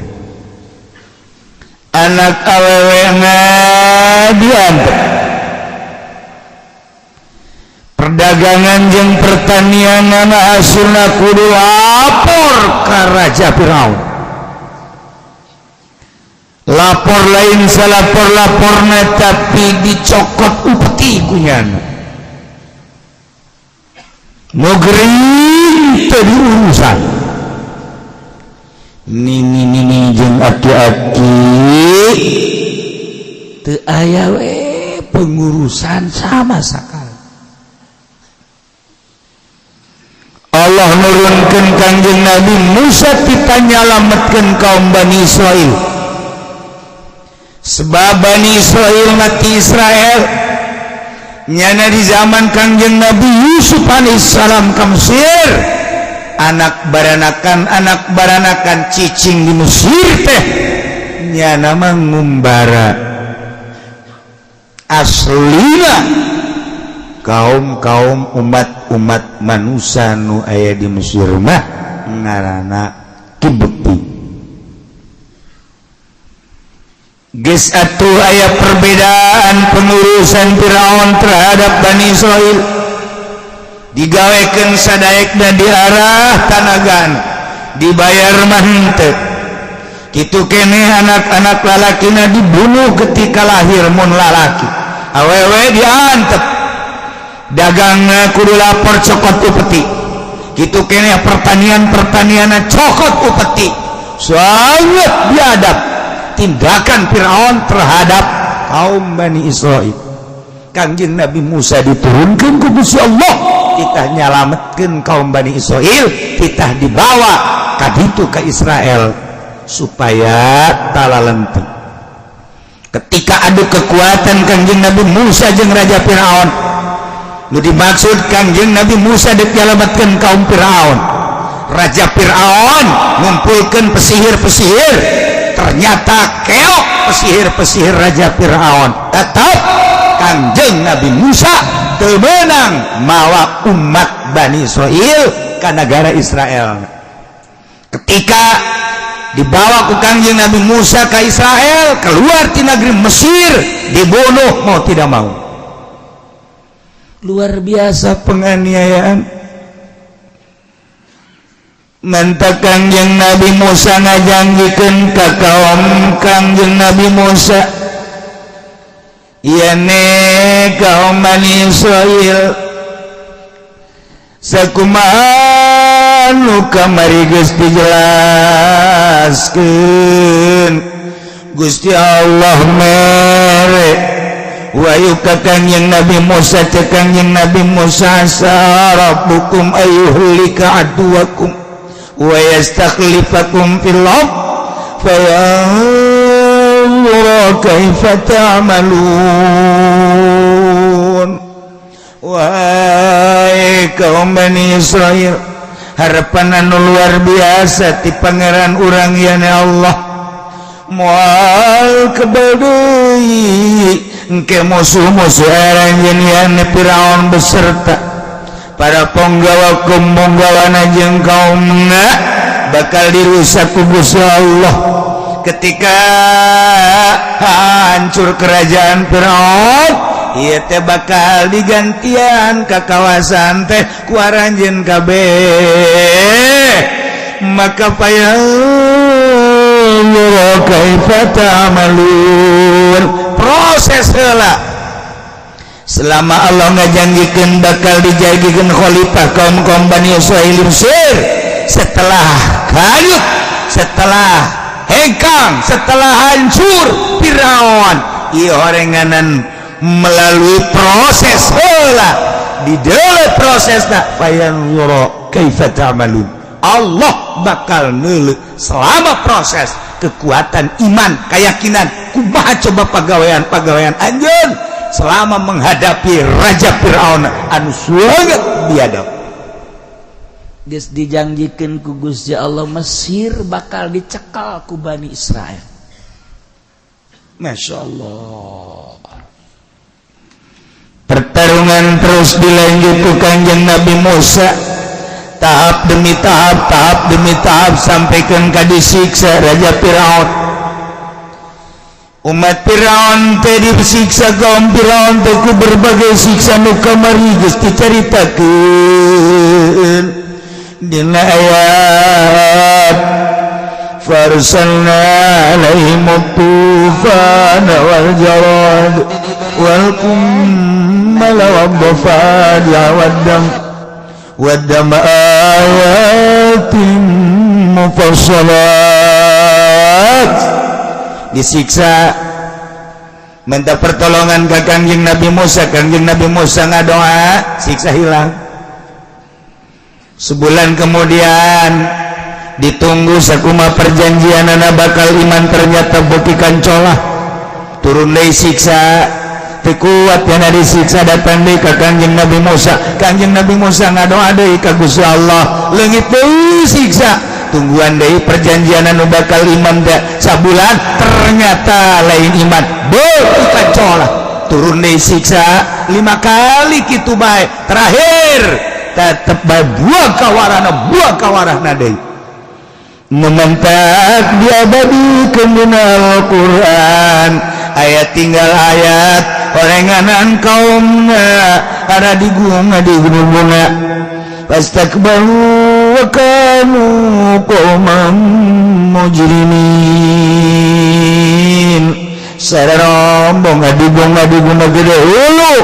anak awewena diantep. Perdagangan jeung pertanian anak asulna kudu lapor ka Raja Firaun. Lapor lain salapor-laporna tapi dicokot upti kunyana. Nu gering teu diurusan. Nini-nini jeung aki-aki teu aya we pengurusan sama sakali. Allah nurunkeun Kangjeng Nabi Musa kita nyalametkeun kaum Bani Israil. Sebab Bani Israil mati Israel nyana di zaman Kangjeng Nabi Yusuf alaihissalam ka Mesir, anak baranakan cicing di Mesir teh nyana mah ngumbara aslina Kaum-kaum umat-umat manusia nu aya di Mesir mah ngaranna Kibti. Geus atuh aya perbedaan pengurusan Firaun terhadap Bani Israil. Digawekeun sadaekna, diarah tanagan, dibayar mah henteu. Kitu keneh anak-anak lalakina dibunuh ketika lahir mun lalaki, awewe diantep. Dagang kudu lapor, cokot upeti. Kitu keneh pertanian-pertanian cokot upeti. Sangat biadab tindakan Fir'aun terhadap kaum Bani Israel. Kangjeng Nabi Musa diturunkan ku Gusti Allah, titah nyalametkeun kaum Bani Israel, titah dibawa kaditu ke Israel supaya talalenteng. Ketika adu kekuatan Kangjeng Nabi Musa jeung Raja Fir'aun, nu dimaksud Kangjeng Nabi Musa dek nyalametkeun kaum Fir'aun, Raja Fir'aun ngumpulkeun pesihir-pesihir. Ternyata keok pesihir-pesihir Raja Fir'aun. Tetap Kangjeng Nabi Musa temenang mawa umat Bani Israel ke negara Israel. Ketika dibawa ku Kangjeng Nabi Musa ke Israel, keluar di negeri Mesir, dibunuh mau tidak mau. Luar biasa. Penganiayaan. Menta Kangjeng Nabi Musa ngajanjikeun ka kaum Kangjeng Nabi Musa, "Yane kaum Bani Israil, sakumaha nu kamari geus dijelaskeun, Gusti Allah mere wahyu ka Kangjeng Nabi Musa." Cek Kangjeng Nabi Musa, "Rabbukum ayyuhlika aduwakum wa yastakhlifakum fil ard fayanzura kaifa ta'malun." Wahai kaum Bani Israel, harapan anu luar biasa ti Pangeran urang yane Allah, moal kebal deui engke musuh-musuh aranjeun yane Firaun beserta para penggawa penggawana jeung kaumna bakal dirusak ku Gusti Allah. Ketika hancur kerajaan Firaun, ieu teh bakal digantian ke kawasan teh ku aranjeun kabeh. Maka fayanzura kaifa ta'malun. Proses heula selama Allah ngajanjikeun bakal dijadikan khalifah kaum-kaum Bani Israil Mesir setelah hayut, setelah hengkang, setelah hancur Firaun. Ieu orenganan melalui proses heula, di dalam prosesna fayanzura kaifa ta'malun. Allah bakal neuleuh selama proses kekuatan iman, keyakinan, kumaha coba pagawean-pagawean anjeun selama menghadapi Raja Firaun anu sangat biadab. Geus dijanjikeun ku Gusti Allah Mesir bakal dicekal ku Bani Israel. Masya Allah. Pertarungan terus dilanjut ku Kanjeng Nabi Musa, tahap demi tahap, tahap demi tahap, sampai ke disiksa Raja Firaun. Umat Firaun teh disiksa, kaum Firaun teh ku berbagai siksa nu kamari geus dicaritakeun dina ayat farsalna alaihim tufan wal jarad wal qummal wad dhafadi wad dam wad dam ayatin mufassalat. Disiksa, minta pertolongan ke Kangjeng Nabi Musa. Kangjeng Nabi Musa ngadoa, siksa hilang. Sebulan kemudian ditunggu sakuma perjanjian anak bakal iman, ternyata bukti kancolah, turun deui siksa. Teu kuat yana disiksa, datang deui ka Kangjeng Nabi Musa. Kangjeng Nabi Musa ngadoa deui ka Gusti Allah, leungit deui siksa. Tungguan deui perjanjian anu bakal iman teh sabulan, ternyata lain iman, beuki kancolah. Turun deui siksa 5 kali kitu bae. Terakhir tetep bae buang kawarana, buang kawarana deui. Mementak diabadikeun dina Al-Qur'an. Ayat tinggal ayat orenganan kaumna ada di gunung di gunung bunga. Fastakbaru wa kanu qauman mujrimin. Sarombong ngadugung gede hulu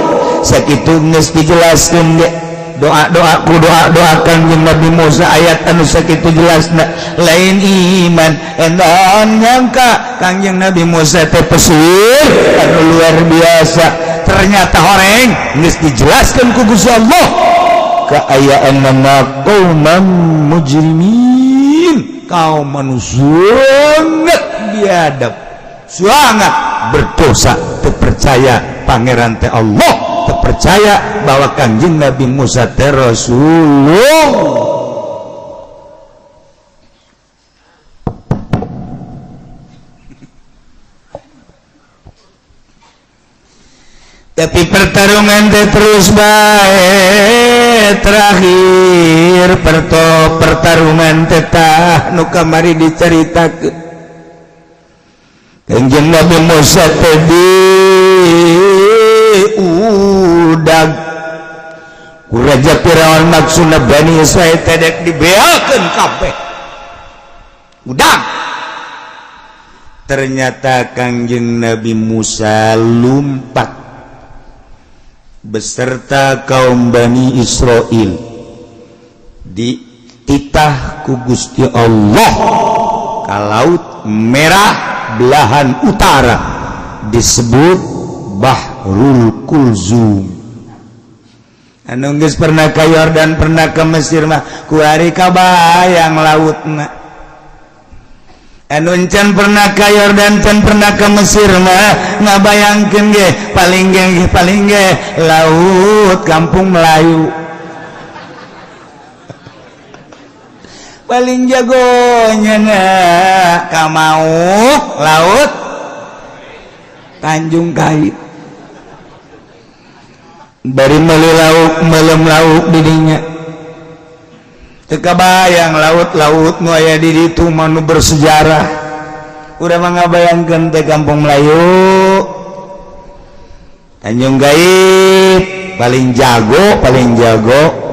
sakitu geus dijelaskeun ge doa-doa ku doa-doa Kangjeng Nabi Musa ayat anu sakitu jelasna lain iman endon nyangka Kangjeng Nabi Musa teh pesir anu luar biasa. Ternyata horeng geus dijelaskeun ku Gusti Allah kaayaan nama qauman mujrimin, kaum manusia sangat biadab, sangat berdosa, terpercaya pangeran teh Allah, terpercaya bahwa Kangjeng Nabi Musa teh Rasulullah. Tapi pertarungan teh terus bae. Terakhir pertarungan teh tah nu kamari dicaritakeun Kangjeng Nabi Musa teh diudag ku Raja Firaun, maksudna Bani Israil teh dek dibeakeun kabeh udag. Ternyata Kangjeng Nabi Musa lumpat beserta kaum Bani Israil dititah ku Gusti Allah ka Laut Merah belahan utara disebut Bahrul Kulzum. Anu geus pernah ka Yordan, pernah ke Mesir mah kuari kabayang lautna. Anu can pernah ka Yordan, can pernah ke Mesir mah ngabayangkeun ge paling ge paling ge laut kampung Melayu. Paling jagonya na kamau laut Tanjung Kait. Bari meuli lauk melem lauk didinya. Teu kabayang laut-laut nu aya di ditu mah nu bersejarah. Urang mah ngabayangkeun teh kampung Melayu Tanjung Kait paling jago, paling jago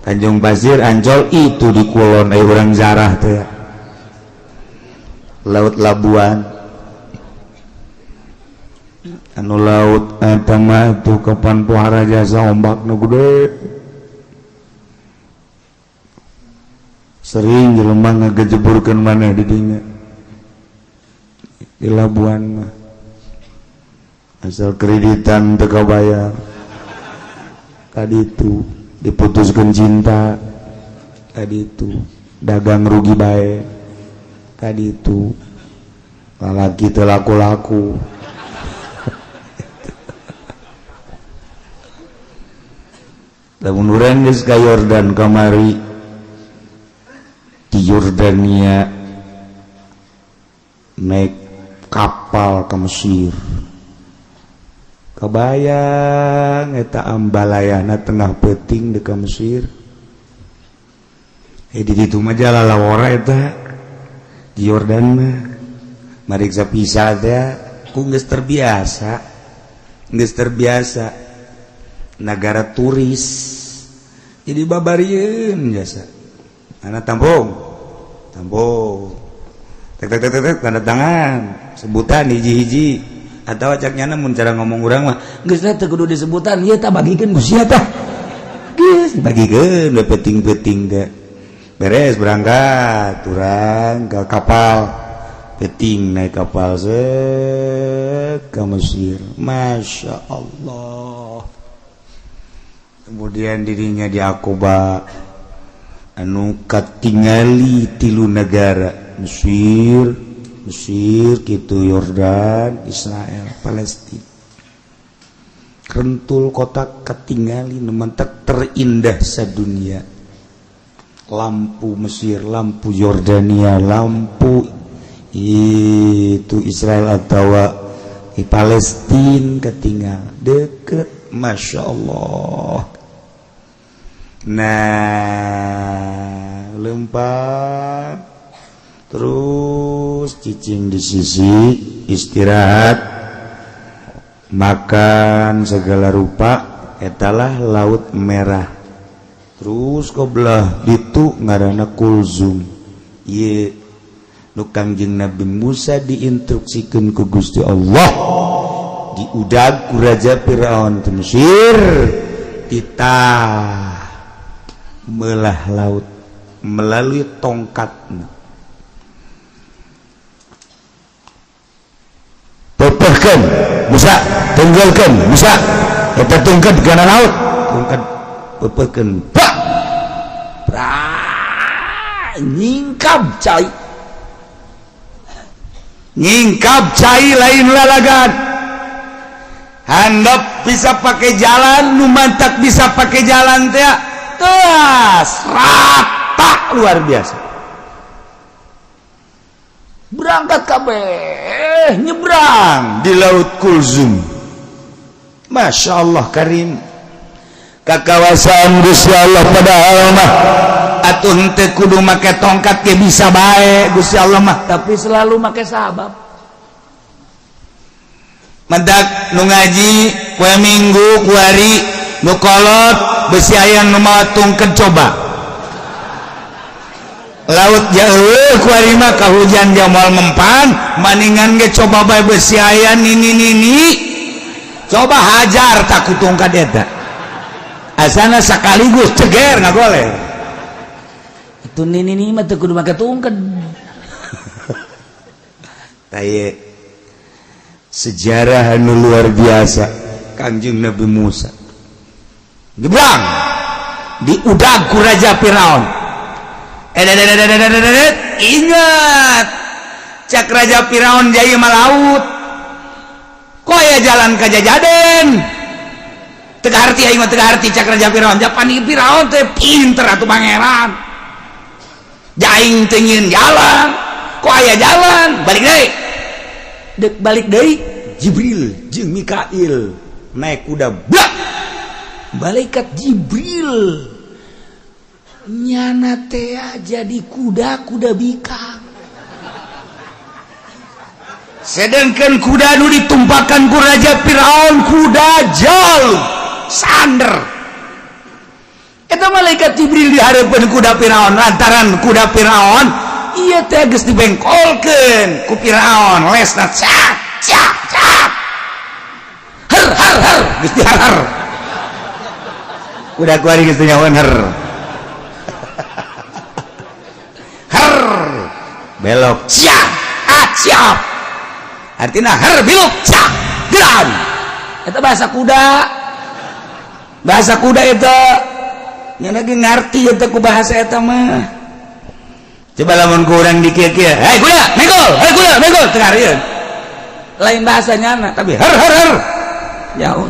Tanjung Pasir Ancol itu di kulon aya urang zarah teh. Laut Labuan anu laut eta mah tuh kapan pohara jasa ombak nu gede. Sering jelema ngagejeburkeun maneh di dinya di Labuan mah asal kreditan teu kabayar tadi itu diputuskan cinta, tadi itu dagang rugi bae, tadi itu lalaki teu laku-laku. Lamun urang geus ka Yordan kamari di Yordania naik kapal ke Mesir, kebayang eta ambalayana tengah peuting di ka Mesir. Di ditu mah jalalawara eta di Yordan mah mariksa pisa teh ku geus terbiasa, geus terbiasa negara turis jadi babarieun jasa anak tampung tampung tek tek tek tek tanda tangan sebutan hiji-hiji atau cak nyana mun cara ngomong urang mah geus teh kudu disebutan ieu tah bagikeun ku sia tah geus dibagikeun we peting-peting teh beres berangkat urang ke kapal peting naik kapal set ke Mesir. Masya Allah. Kemudian dirinya di Aqaba anu katingali tilu negara Mesir, Mesir gitu Yordan, Israel, Palestina. Rentul kota katingali nu mentek terindah sadunia. Lampu Mesir, lampu Yordania, lampu itu Israel atau Di Palestina ketinggal deket, Masya Allah. Nah, lempar terus cicing di sisi, istirahat, makan segala rupa. Etalah Laut Merah. Terus kebelah itu ngaranna Kulzum. Ye nu Kangjeng Nabi Musa diinstruksikan ku Gusti Allah, diudag ku Raja Firaun ke Mesir, titah melah laut melalui tongkat. Pepehkeun Musa, tunggalkeun Musa eta tungkat kana laut, tungkat pepehkeun, pak nyingkap cai, nyingkap cai, lain lalagan. Handap bisa pakai jalan, nu mantak bisa pakai jalan teh teas rata, luar biasa. Berangkat kabeh, nyebrang di Laut Kulzum. Masya Allah Karim, kakawasan Gusti Allah. Padahal mah atuh henteu kudu make tongkat ge bisa bae Gusti Allah mah, tapi selalu make sabab. Mendak nu ngaji poe Minggu kuari, nu kolot besi aya nu mawa tungket. Coba laut jauh, kuari mah kahujan jamal mempan, maningan ge coba bae besi aya nini nini, coba hajar tak ku tongkat eta, asana sekaligus ceger ngagoler. Itu nini nini mah teu kudu make tungket. Taye sejarah anu luar biasa. Kanjeng Nabi Musa nyebrang, diudag ku Raja Firaun. Eh, ingat cak Raja Firaun, jaya mah laut kok aya jalan ka jajaden, teu harti aing mah, teu harti, cak Raja Firaun. Japan Firaun teh pinter atuh, pangeran jaing teu nyieun jalan, kok aya jalan, balik deui. Dek balik deui, Jibril jeung Mikail naik kuda blak. Malaikat Jibril nyana teh jadi kuda, kuda bikang. Sedangkan kuda nu ditumpakan ku Raja Firaun kuda jol sander. Eta malaikat Jibril di hadapan kuda Firaun, lantaran kuda Firaun iya teh geus dibengkolkeun ku Firaun, lesna cak cak cak, her her her, geus dihar her kuda kuari, geus teu nyahoan her her, belok siap, ah siap, artinya her biluk cak geran. Eta bahasa kuda, bahasa kuda eta nya lagi ngarti eta ku bahasa eta mah. Coba lamun kurang dikieu-kieu, hei kuda megol, hei kuda megol, teu harieun. Lain bahasa nyana. Tapi her her her jauh.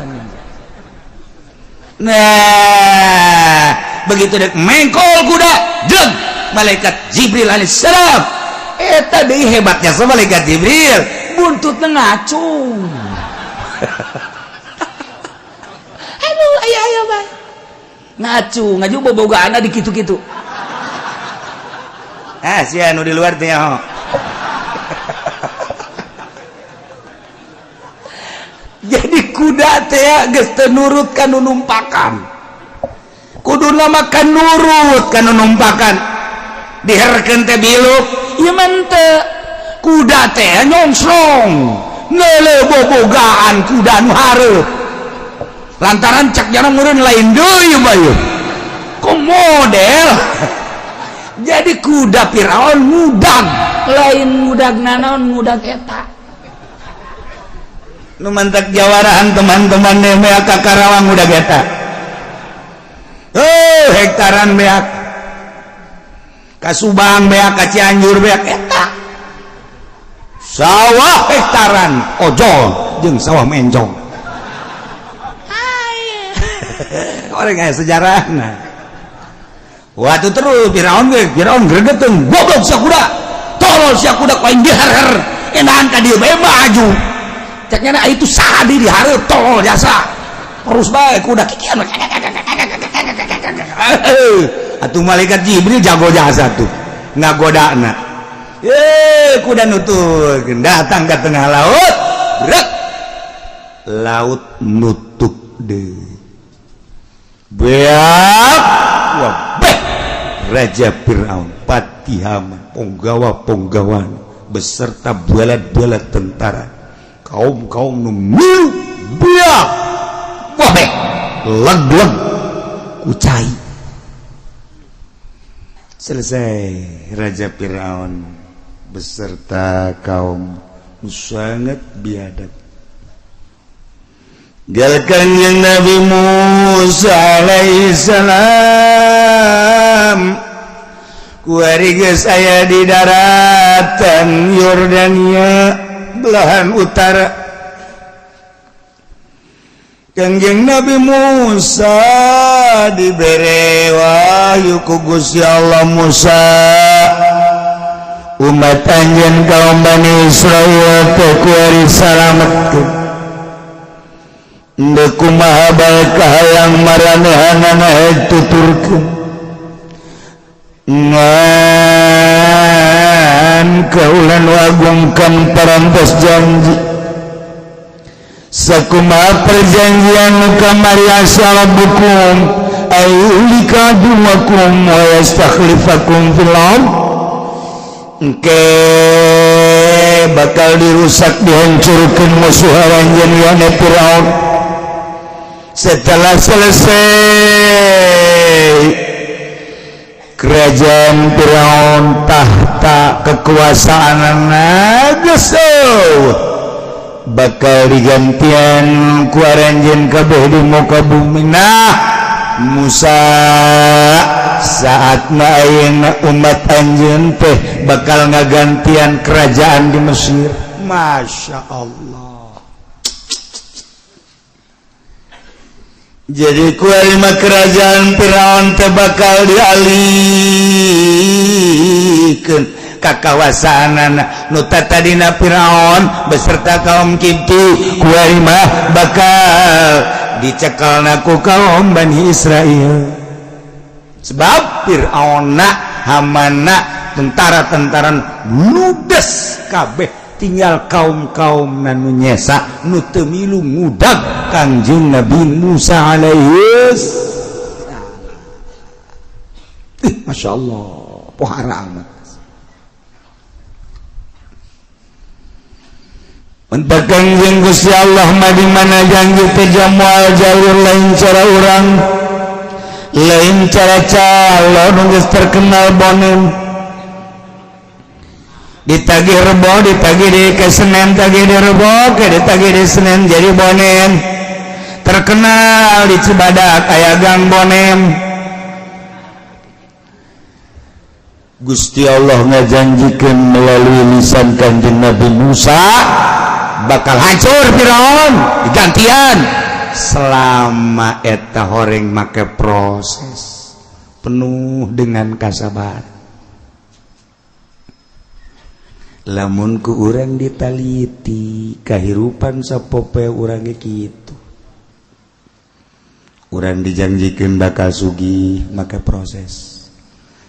Nah, begitu dek mengkol kuda jeng, malaikat Jibril alaihissalam eta deui hebatnya sama malaikat Jibril. Buntutna ngacung. Aduh, aya aya bae ngacung, ngaju bobogaana di kitu-kitu. Ah, sia nu di luar teh nyaho. Jadi kuda teh geus teu nurut ka nu numpakan, kuduna mah kan nurut ka nu numpakan, diherkeun teh biluk. Ieu mah teu, kuda teh nyongsrong ngeule bobogaan kuda nu hareup, lantaran cak jana meureun lain deui bae kok model. Jadi kuda Firaun ngudang. Lain ngudag nanaon, ngudag eta. Nu mantak jawarahan teman-teman beak ka Karawang udah eta. Oh, hektaran beak ka Subang, beak ka Cianjur, beak eta sawah hektaran ojol jeung sawah mencong. Orang aya sejarahna. Waktu terus Firaun ge, Firaun gregeteun, goblok sia kuda, tolol sia kuda, ku aing diher-her enahan ka dieu bae maju. Cak Rek nyana itu sadi di hareup tolol jasa. Terus bae kuda kikian. Atuh malaikat Jibril jago jasa tuh. Ngagodana. Ye, kuda nutur datang ke tengah laut. Brek. Laut nutup deui. Beak. Wah, beh. Raja Fir'aun, Patihaman, punggawa-punggawan beserta bala-bala tentara, kaum-kaum nu milu beak. Wah, beh. Leg-leg ku cai. Selesai Raja Fir'aun beserta kaum sangat biadab. Gal Kanjeng Nabi Musa alaihissalam kuari geus aya di daratan Yordania belahan utara. Kanjeng Nabi Musa dibere wahyu ku Gusti Allah, Musa, umat anjeun kaum Bani Israil teh kuari salametkeun. Endek kumaha bae kahayang maranehanana hek tuturkeun, ngan kaulan wagungkan parantos janji. Sakumaha perjanjian nu kamari, asa rabbukum ayyuhlika aduwwakum wa yastakhlifakum fil ard. Engke bakal dirusak, dihancurkan musuh aranjeun, yakni Firaun. Setelah selesai kerajaan Firaun, tahta kekuasaan geus bakal digantian ku aranjeun kabeh di muka bumi. Nah Musa, saatna ayeuna umat anjeun teh bakal ngagantian kerajaan di Mesir. Masya Allah. Jadi ku lima kerajaan Firaun teh bakal dialihkeun ka kawasanana nu tadina Firaun beserta kaum Kibti, ku mah bakal dicekelna ku kaum Bani Israel. Sebab Fir'aunna, Hamana, tentara-tentara ludes kabeh, tinggal kaum-kaum nu nyesa, nu teu milu ngudag Kangjeng Nabi Musa alaihi. Ih, Masya Allah, pohara amat. Untuk Kangjeng Gusti Allah mah di mana janji teh moal jalur lain, cara urang lain, cara calon geus terkenal bonem, ditagih rebo, ditagih di ke Senin, tagih di rebo, ke ditagih di Senin, jadi bonem terkenal di Cibadak aya Gang Bonem. Gusti Allah ngajanjikeun melalui lisan Kanjeng Nabi Musa bakal hancur Firaun digantian selama eta horeng make proses penuh dengan kasabaran. Lamun ku urang ditaliti kahirupan sapopoe urang ge kitu, urang dijanjikeun bakal sugih make proses,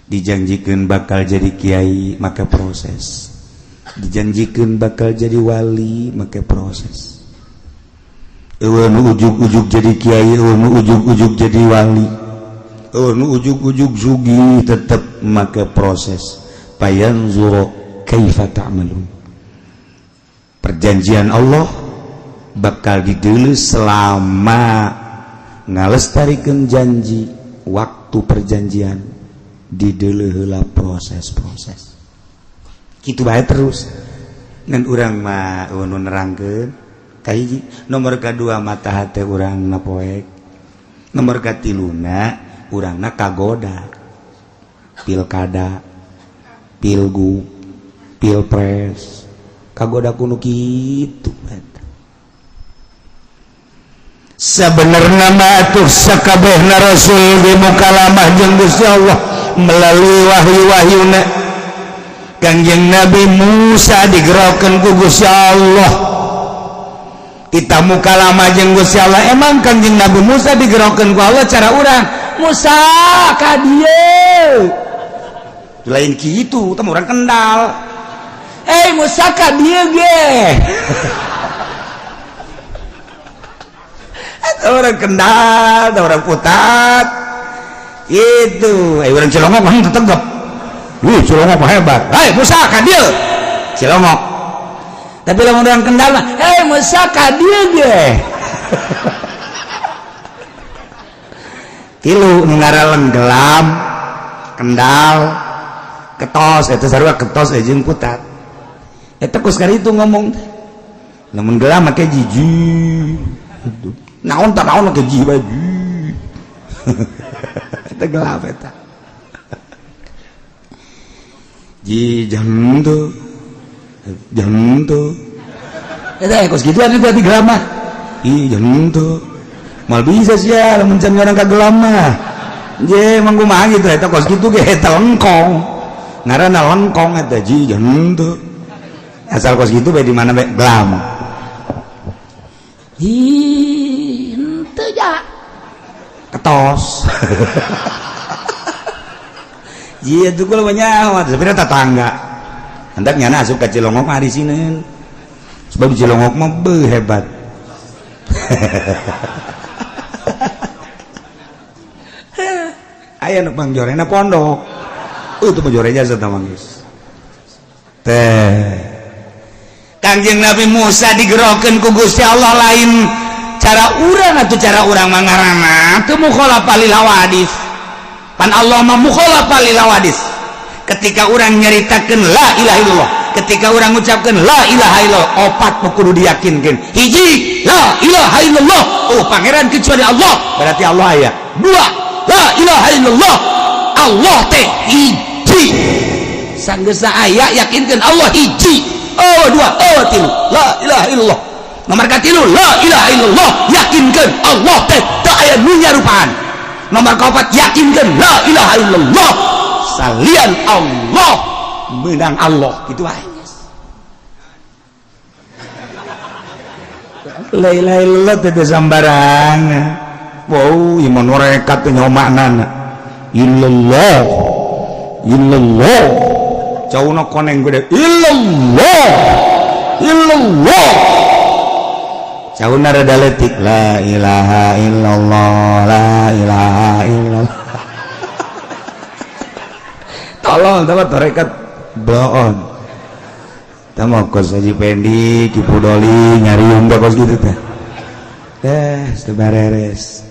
dijanjikeun bakal jadi kiai make proses, dijanjikeun bakal jadi wali make proses. Eueuh nu ujug-ujug jadi kiai, eueuh nu ujug-ujug jadi wali, eueuh nu ujug-ujug sugih, tetep make proses. Fayanzuru kaifa ta'malun. Perjanjian Allah bakal didulu selama ngalestarikeun janji. Waktu perjanjian didulu heula proses-proses kitu bae terus. Ngan urang mah nu nerangkeun kahiji, nomor kadua mata hate urang na poek, nomor katiluna urangna kagoda pilkada, pilgub, pilpres, kagoda kuno kitu eta. Sebenarnya mah atuh sakabehna rasul di mukalamah jeung Gusti Allah melalui wahyu-wahyuna. Kangjeng Nabi Musa digerokeun ku Gusti Allah. Kita mukalama jeung Gusti Allah, emang Kangjeng Nabi Musa digerokeun ku Allah cara urang, Musa ka dieu. Lain kitu, teh urang Kendal. Eh Musa ka dieu ge. Orang Kendal, orang Putat. Itu, orang Cilongok mah tetegep. Wih, Cilongok mah hebat. Hei Musa ka dieu. Cilongok. Tapi lamun orang Kendal mah, hei Musa ka dieu ge. Tilu nu ngaraleng gelam, Kendal, ketos eta sarua ketos jeung Putat. Eta kos kari itu ngomong teh. Lamun gelam make jiji. Naon tak naon make jiji bae. Eta gelap eta. Ji jam tuh. Jam tuh. Eta kos gituan eta di gelam mah. Ih jam tuh. Mal bisa sia lamun can orang ka gelam mah. Je emang kumaha gitu eta kos kitu ge eta lengkong. Ngaranna lengkong eta ji jam tuh. Asal kos kitu bae di mana bae gelam. Hi henteu ja. Ketos. Iya tuh kalau banyak, sebenarnya tetangga. Hendak nyana asup ke Cilongok mah di sini. Sebab Cilongok mah beuh hebat. Aya nu pangjorena pondok. Itu pangjorenya jasa mah geus. Teh. Kangjeng Nabi Musa digerokeun ku Gusti Allah lain cara urang atuh cara urang mah ngaranna teu mukhalafah lil hawadis. Pan Allah mah mukhalafah lil hawadis. Ketika urang nyaritakeun la ilaha illallah, ketika urang ngucapkeun la ilaha illallah, opat nu kudu diyakinkeun. Hiji, la ilaha illallah, oh pangeran kecuali Allah, berarti Allah aya. Dua, la ilaha illallah, Allah teh hiji. Sanggeusna aya yakinkeun Allah hiji. Oh dua, oh tilu, la ilaha illallah. Nomor katilu, la ilaha illallah, yakinkeun Allah teh teu aya nu nyarupaan. Nomor kaopat, yakinkeun la ilaha illallah, salian Allah menang Allah, gitu aja. La ilaha illallah teh teu sambarangan. Wow, iman mereka teh nyaho maknana. Illallah, illallah. Jauhna koneng gede. Illallah, illallah. Jauhna rada leutik. La ilaha illallah, la ilaha illallah. Tolong tawa tarekat bloon. Tah mah kos Haji Pendi, Ki Pudoli nyariung teh kos kitu teh. Teh teu bareres.